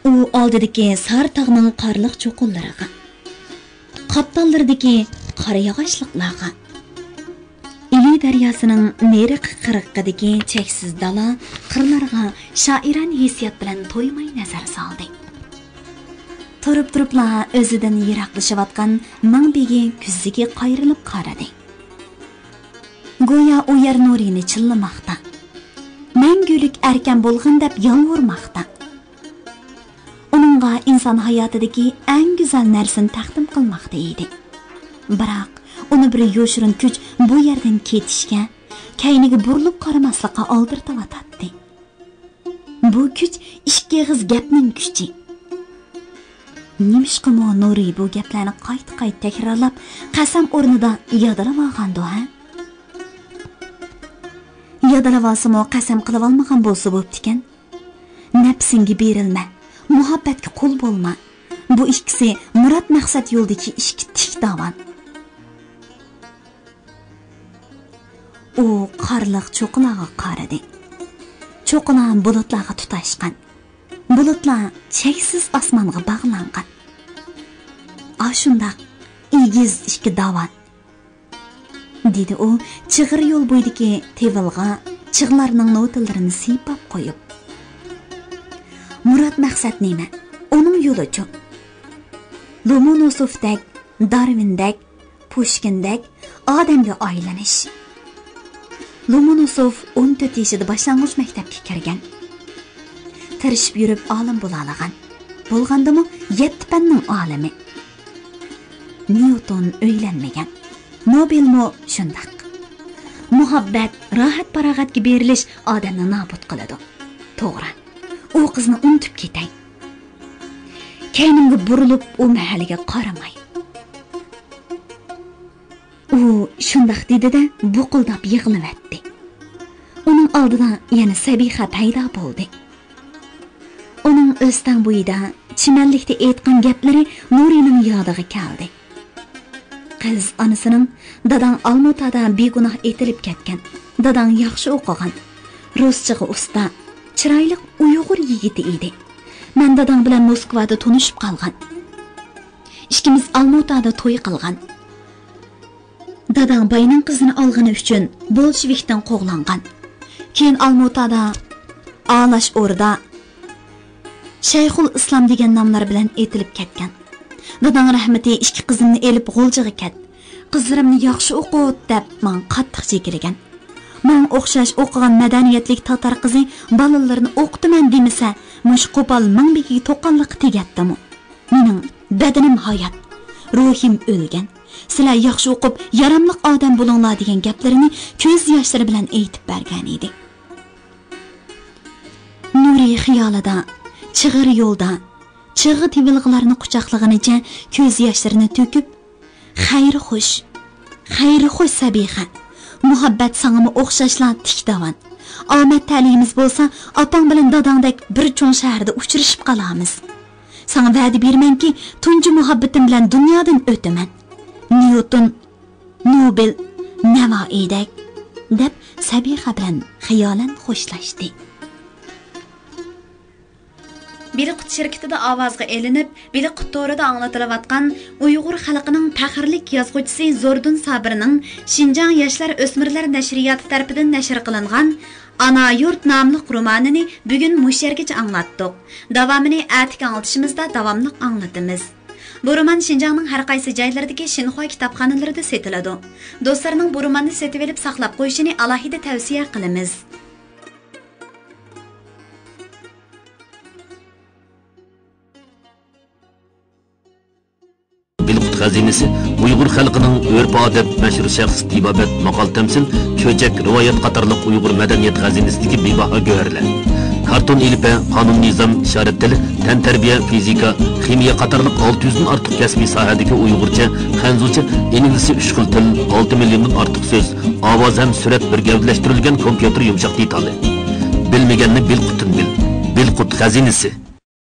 ئۇ ئالدىدىكى سارى تاغنىڭ قارلىق چوققىلىرىغا، قاپتاللىرىدىكى قارا ياغاچلىقلارغا، ئىلى دەرياسىنىڭ نېرىقى قىرغىقىدىكى چەكسىز دالا قىرلارغا شائىرانە ھېسسىيات بىلەن تويماي نەزەر سالدى. تۇرۇپ-تۇرۇپلا ئۆزىدىن يىراقلىشىۋاتقان مىڭ بېگى كۆزىگە قايرىلىپ قارىدى. گويا ئۇ يەر نۇرىنى چىللىماقتا. مەڭگۈلۈك ئەركەم بولغىن دەپ يالۋۇرماقتا. ئۇنىڭغا ئىنسان ھاياتىدىكى ئەڭ گۈزەل نەرسىنى تەقدىم قىلماقتا ئىدى. بىراق، ئۇنى بىر يوشۇرۇن كۈچ بۇ يەردىن كېتىشكە، كەينىگە بۇرۇلۇپ قارىماسلىققا ئالدىرىتىۋاتاتتى. بۇ كۈچ ئىككى ئېغىز گەپنىڭ كۈچى. نېمىشقىمۇ نۇرى بۇ گەپلەرنى قايتا-قايتا تەكرارلاپ، قەسەم ئورنىدا يادىلىۋالغاندۇ، ھە؟ يادىلىۋالسىمۇ، قەسەم قىلىۋالمىغان بولسا بوپتىكەن. نەپسىڭگە بېرىلمە، مۇھەببەتكە قۇل بولما. بۇ ئىككىسى مۇراد مەقسەت يولىدىكى ئىككى تىك داۋان. ئۇ قارلىق چوققىلارغا قارىدى. چوققىلار بۇلۇتلارغا تۇتاشقان. بۇلۇتلار چەكسىز ئاسمانغا باغلانغان. ئاشۇنداق ئېگىز ئىككى داۋان. دېدى ئۇ چىغىر يول بويىدىكى تېۋىلغا چىغلارنىڭ نوتىلىرىنى سىيپاپ قويۇپ. مۇراد مەقسەت نېمە؟ ئۇنىڭ يولىچۇ؟ لومونوسوفدەك، دارۋىندەك، پۇشكىندەك ئادەمگە ئايلىنىش. لومونوسوف ئون تۆت يېشىدا باشلانغۇچ مەكتەپكە كىرگەن. تىرىشىپ يۈرۈپ ئالىم بولالىغان. بولغاندىمۇ يەتتە پەننىڭ ئالىمى. نيۇتون ئۆيلەنمىگەن. نوبېلمۇ شۇنداق. مۇھەببەت، راھەت-پاراغەتكە بېرىلىش ئادەمنى نابۇت قىلىدۇ. توغرا. ئۇ قىزنى ئۇنتۇپ كېتەي. كەينىمگە بۇرۇلۇپ، ئۇ مەھەللىگە قارىماي. ئۇ شۇنداق دېدى-دە، بۇقۇلداپ يىغلىۋەتتى. ئۇنىڭ ئالدىدا يەنە سەبىخە پەيدا بولدى. ئۇنىڭ ئۆستەڭ بويىدا، چىمەنلىكتە ئېيتقان گەپلىرى نۇرىنىڭ يادىغا كەلدى. قىز ئانىسىنىڭ، «داداڭ ئالمۇتادا بىگۇناھ ئېتىلىپ كەتكەن. داداڭ ياخشى ئوقۇغان، رۇسچىغا ئۇستا، چىرايلىق ئۇيغۇر يىگىتى ئىدى. مەن داداڭ بىلەن موسكۋادا تونۇشۇپ قالغان. ئىككىمىز ئالمۇتادا توي قىلغان. داداڭ باينىڭ قىزىنى ئالغىنى ئۈچۈن بولشېۋىكتىن قوغلانغان. كېيىن ئالمۇتادا ئالاش ئوردا شەيخۇل ئىسلام دېگەن ناملار بىلەن ئېتىلىپ كەتكەن. داداڭ رەھمىتى ئىككى قىزىمنى ئېلىپ غۇلجىغا كەت، قىزلىرىمنى ياخشى ئوقۇت» دەپ ماڭا قاتتىق جېكىلىگەن. ماڭا ئوخشاش ئوقۇغان مەدەنىيەتلىك تاتار قىزى بالىلىرىنى ئوقۇتىمەن دېمىسە، مۇشۇ قوپال مىڭ بېگىگە توققانلىققا تېگەتتىمۇ؟ مېنىڭ بەدىنىم ھايات، روھىم ئۆلگەن. سىلەر ياخشى ئوقۇپ، ياراملىق ئادەم بولۇڭلار دېگەن گەپلىرىنى كۆز ياشلىرى بىلەن ئېيتىپ بەرگەن ئىدى. نۇرى خىيالىدا، چىغىر يولدا، چىغ تېۋىلغىلارنى قۇچاقلىغىنىچە كۆز ياشلىرىنى تۆكۈپ، «خەير خوش، خەير خوش سەبىخە. مۇھەببەت ساڭىمۇ ئوخشاشلا تىك داۋان. ئامەت تەلىيىمىز بولسا، ئاپاڭ بىلەن داداڭدەك بىر چوڭ شەھەردە ئۇچرىشىپ قالارمىز. ساڭا ۋەدە بېرىمەنكى، تۇنجى مۇھەببىتىم بىلەن دۇنيادىن ئۆتىمەن. نيۇتون، نوبېل، نەۋائىيدەك» دەپ، سەبىخە بىلەن خىيالەن خوشلاشتى. بېلىققۇت شىركىتىدە ئاۋازغا ئېلىنىپ، بېلىققۇت تورىدا ئاڭلىتىلىۋاتقان ئۇيغۇر خەلقىنىڭ پەخىرلىك يازغۇچىسى زوردۇن سابىرنىڭ شىنجاڭ ياشلار ئۆسمۈرلەر نەشرىياتى تەرىپىدىن نەشر قىلىنغان «ئانا يۇرت» ناملىق رومانىنى بۈگۈن مۇشۇ يەرگىچە ئاڭلاتتۇق. داۋامىنى ئەتىكى ئاڭلىتىشىمىزدا داۋاملىق ئاڭلىتىمىز. بۇ رومان شىنجاڭنىڭ ھەر قايسى جايلىرىدىكى شىنخۇا كىتابخانىلىرىدا سېتىلىدۇ. دوستلارنىڭ بۇ روماننى سېتىۋېلىپ ساقلاپ قويۇشىنى ئالاھىدە تەۋسىيە قىلىمىز. بېلىققۇت خەزىنىسى ئۇيغۇر خەلقىنىڭ ئۆرپ-ئادەت، مەشھۇر شەخس، تېبابەت، ماقال-تەمسىل، چۆچەك، رىۋايەت قاتارلىق ئۇيغۇر مەدەنىيەت خەزىنىسىدىكى بىباھا گۆھەرلەر. كارتون ئېلىپبە، قانۇن نىزام، ئىشارەت تىلى، تەنتەربىيە، فىزىكا، خىمىيە قاتارلىق ئالتە يۈزدىن ئارتۇق كەسپىي ساھەدىكى ئۇيغۇرچە، خەنزۇچە، ئىنگلىزچە ئۈچ خىل تىل، ئالتە مىليوندىن ئارتۇق سۆز، ئاۋاز ھەم سۈرەت بىر گەۋدىلەشتۈرۈلگەن كومپيۇتېر يۇمشاق دېتالى. بىلمىگەننى بىلقۇتتىن بىل. بىلقۇت خەزىنىسى.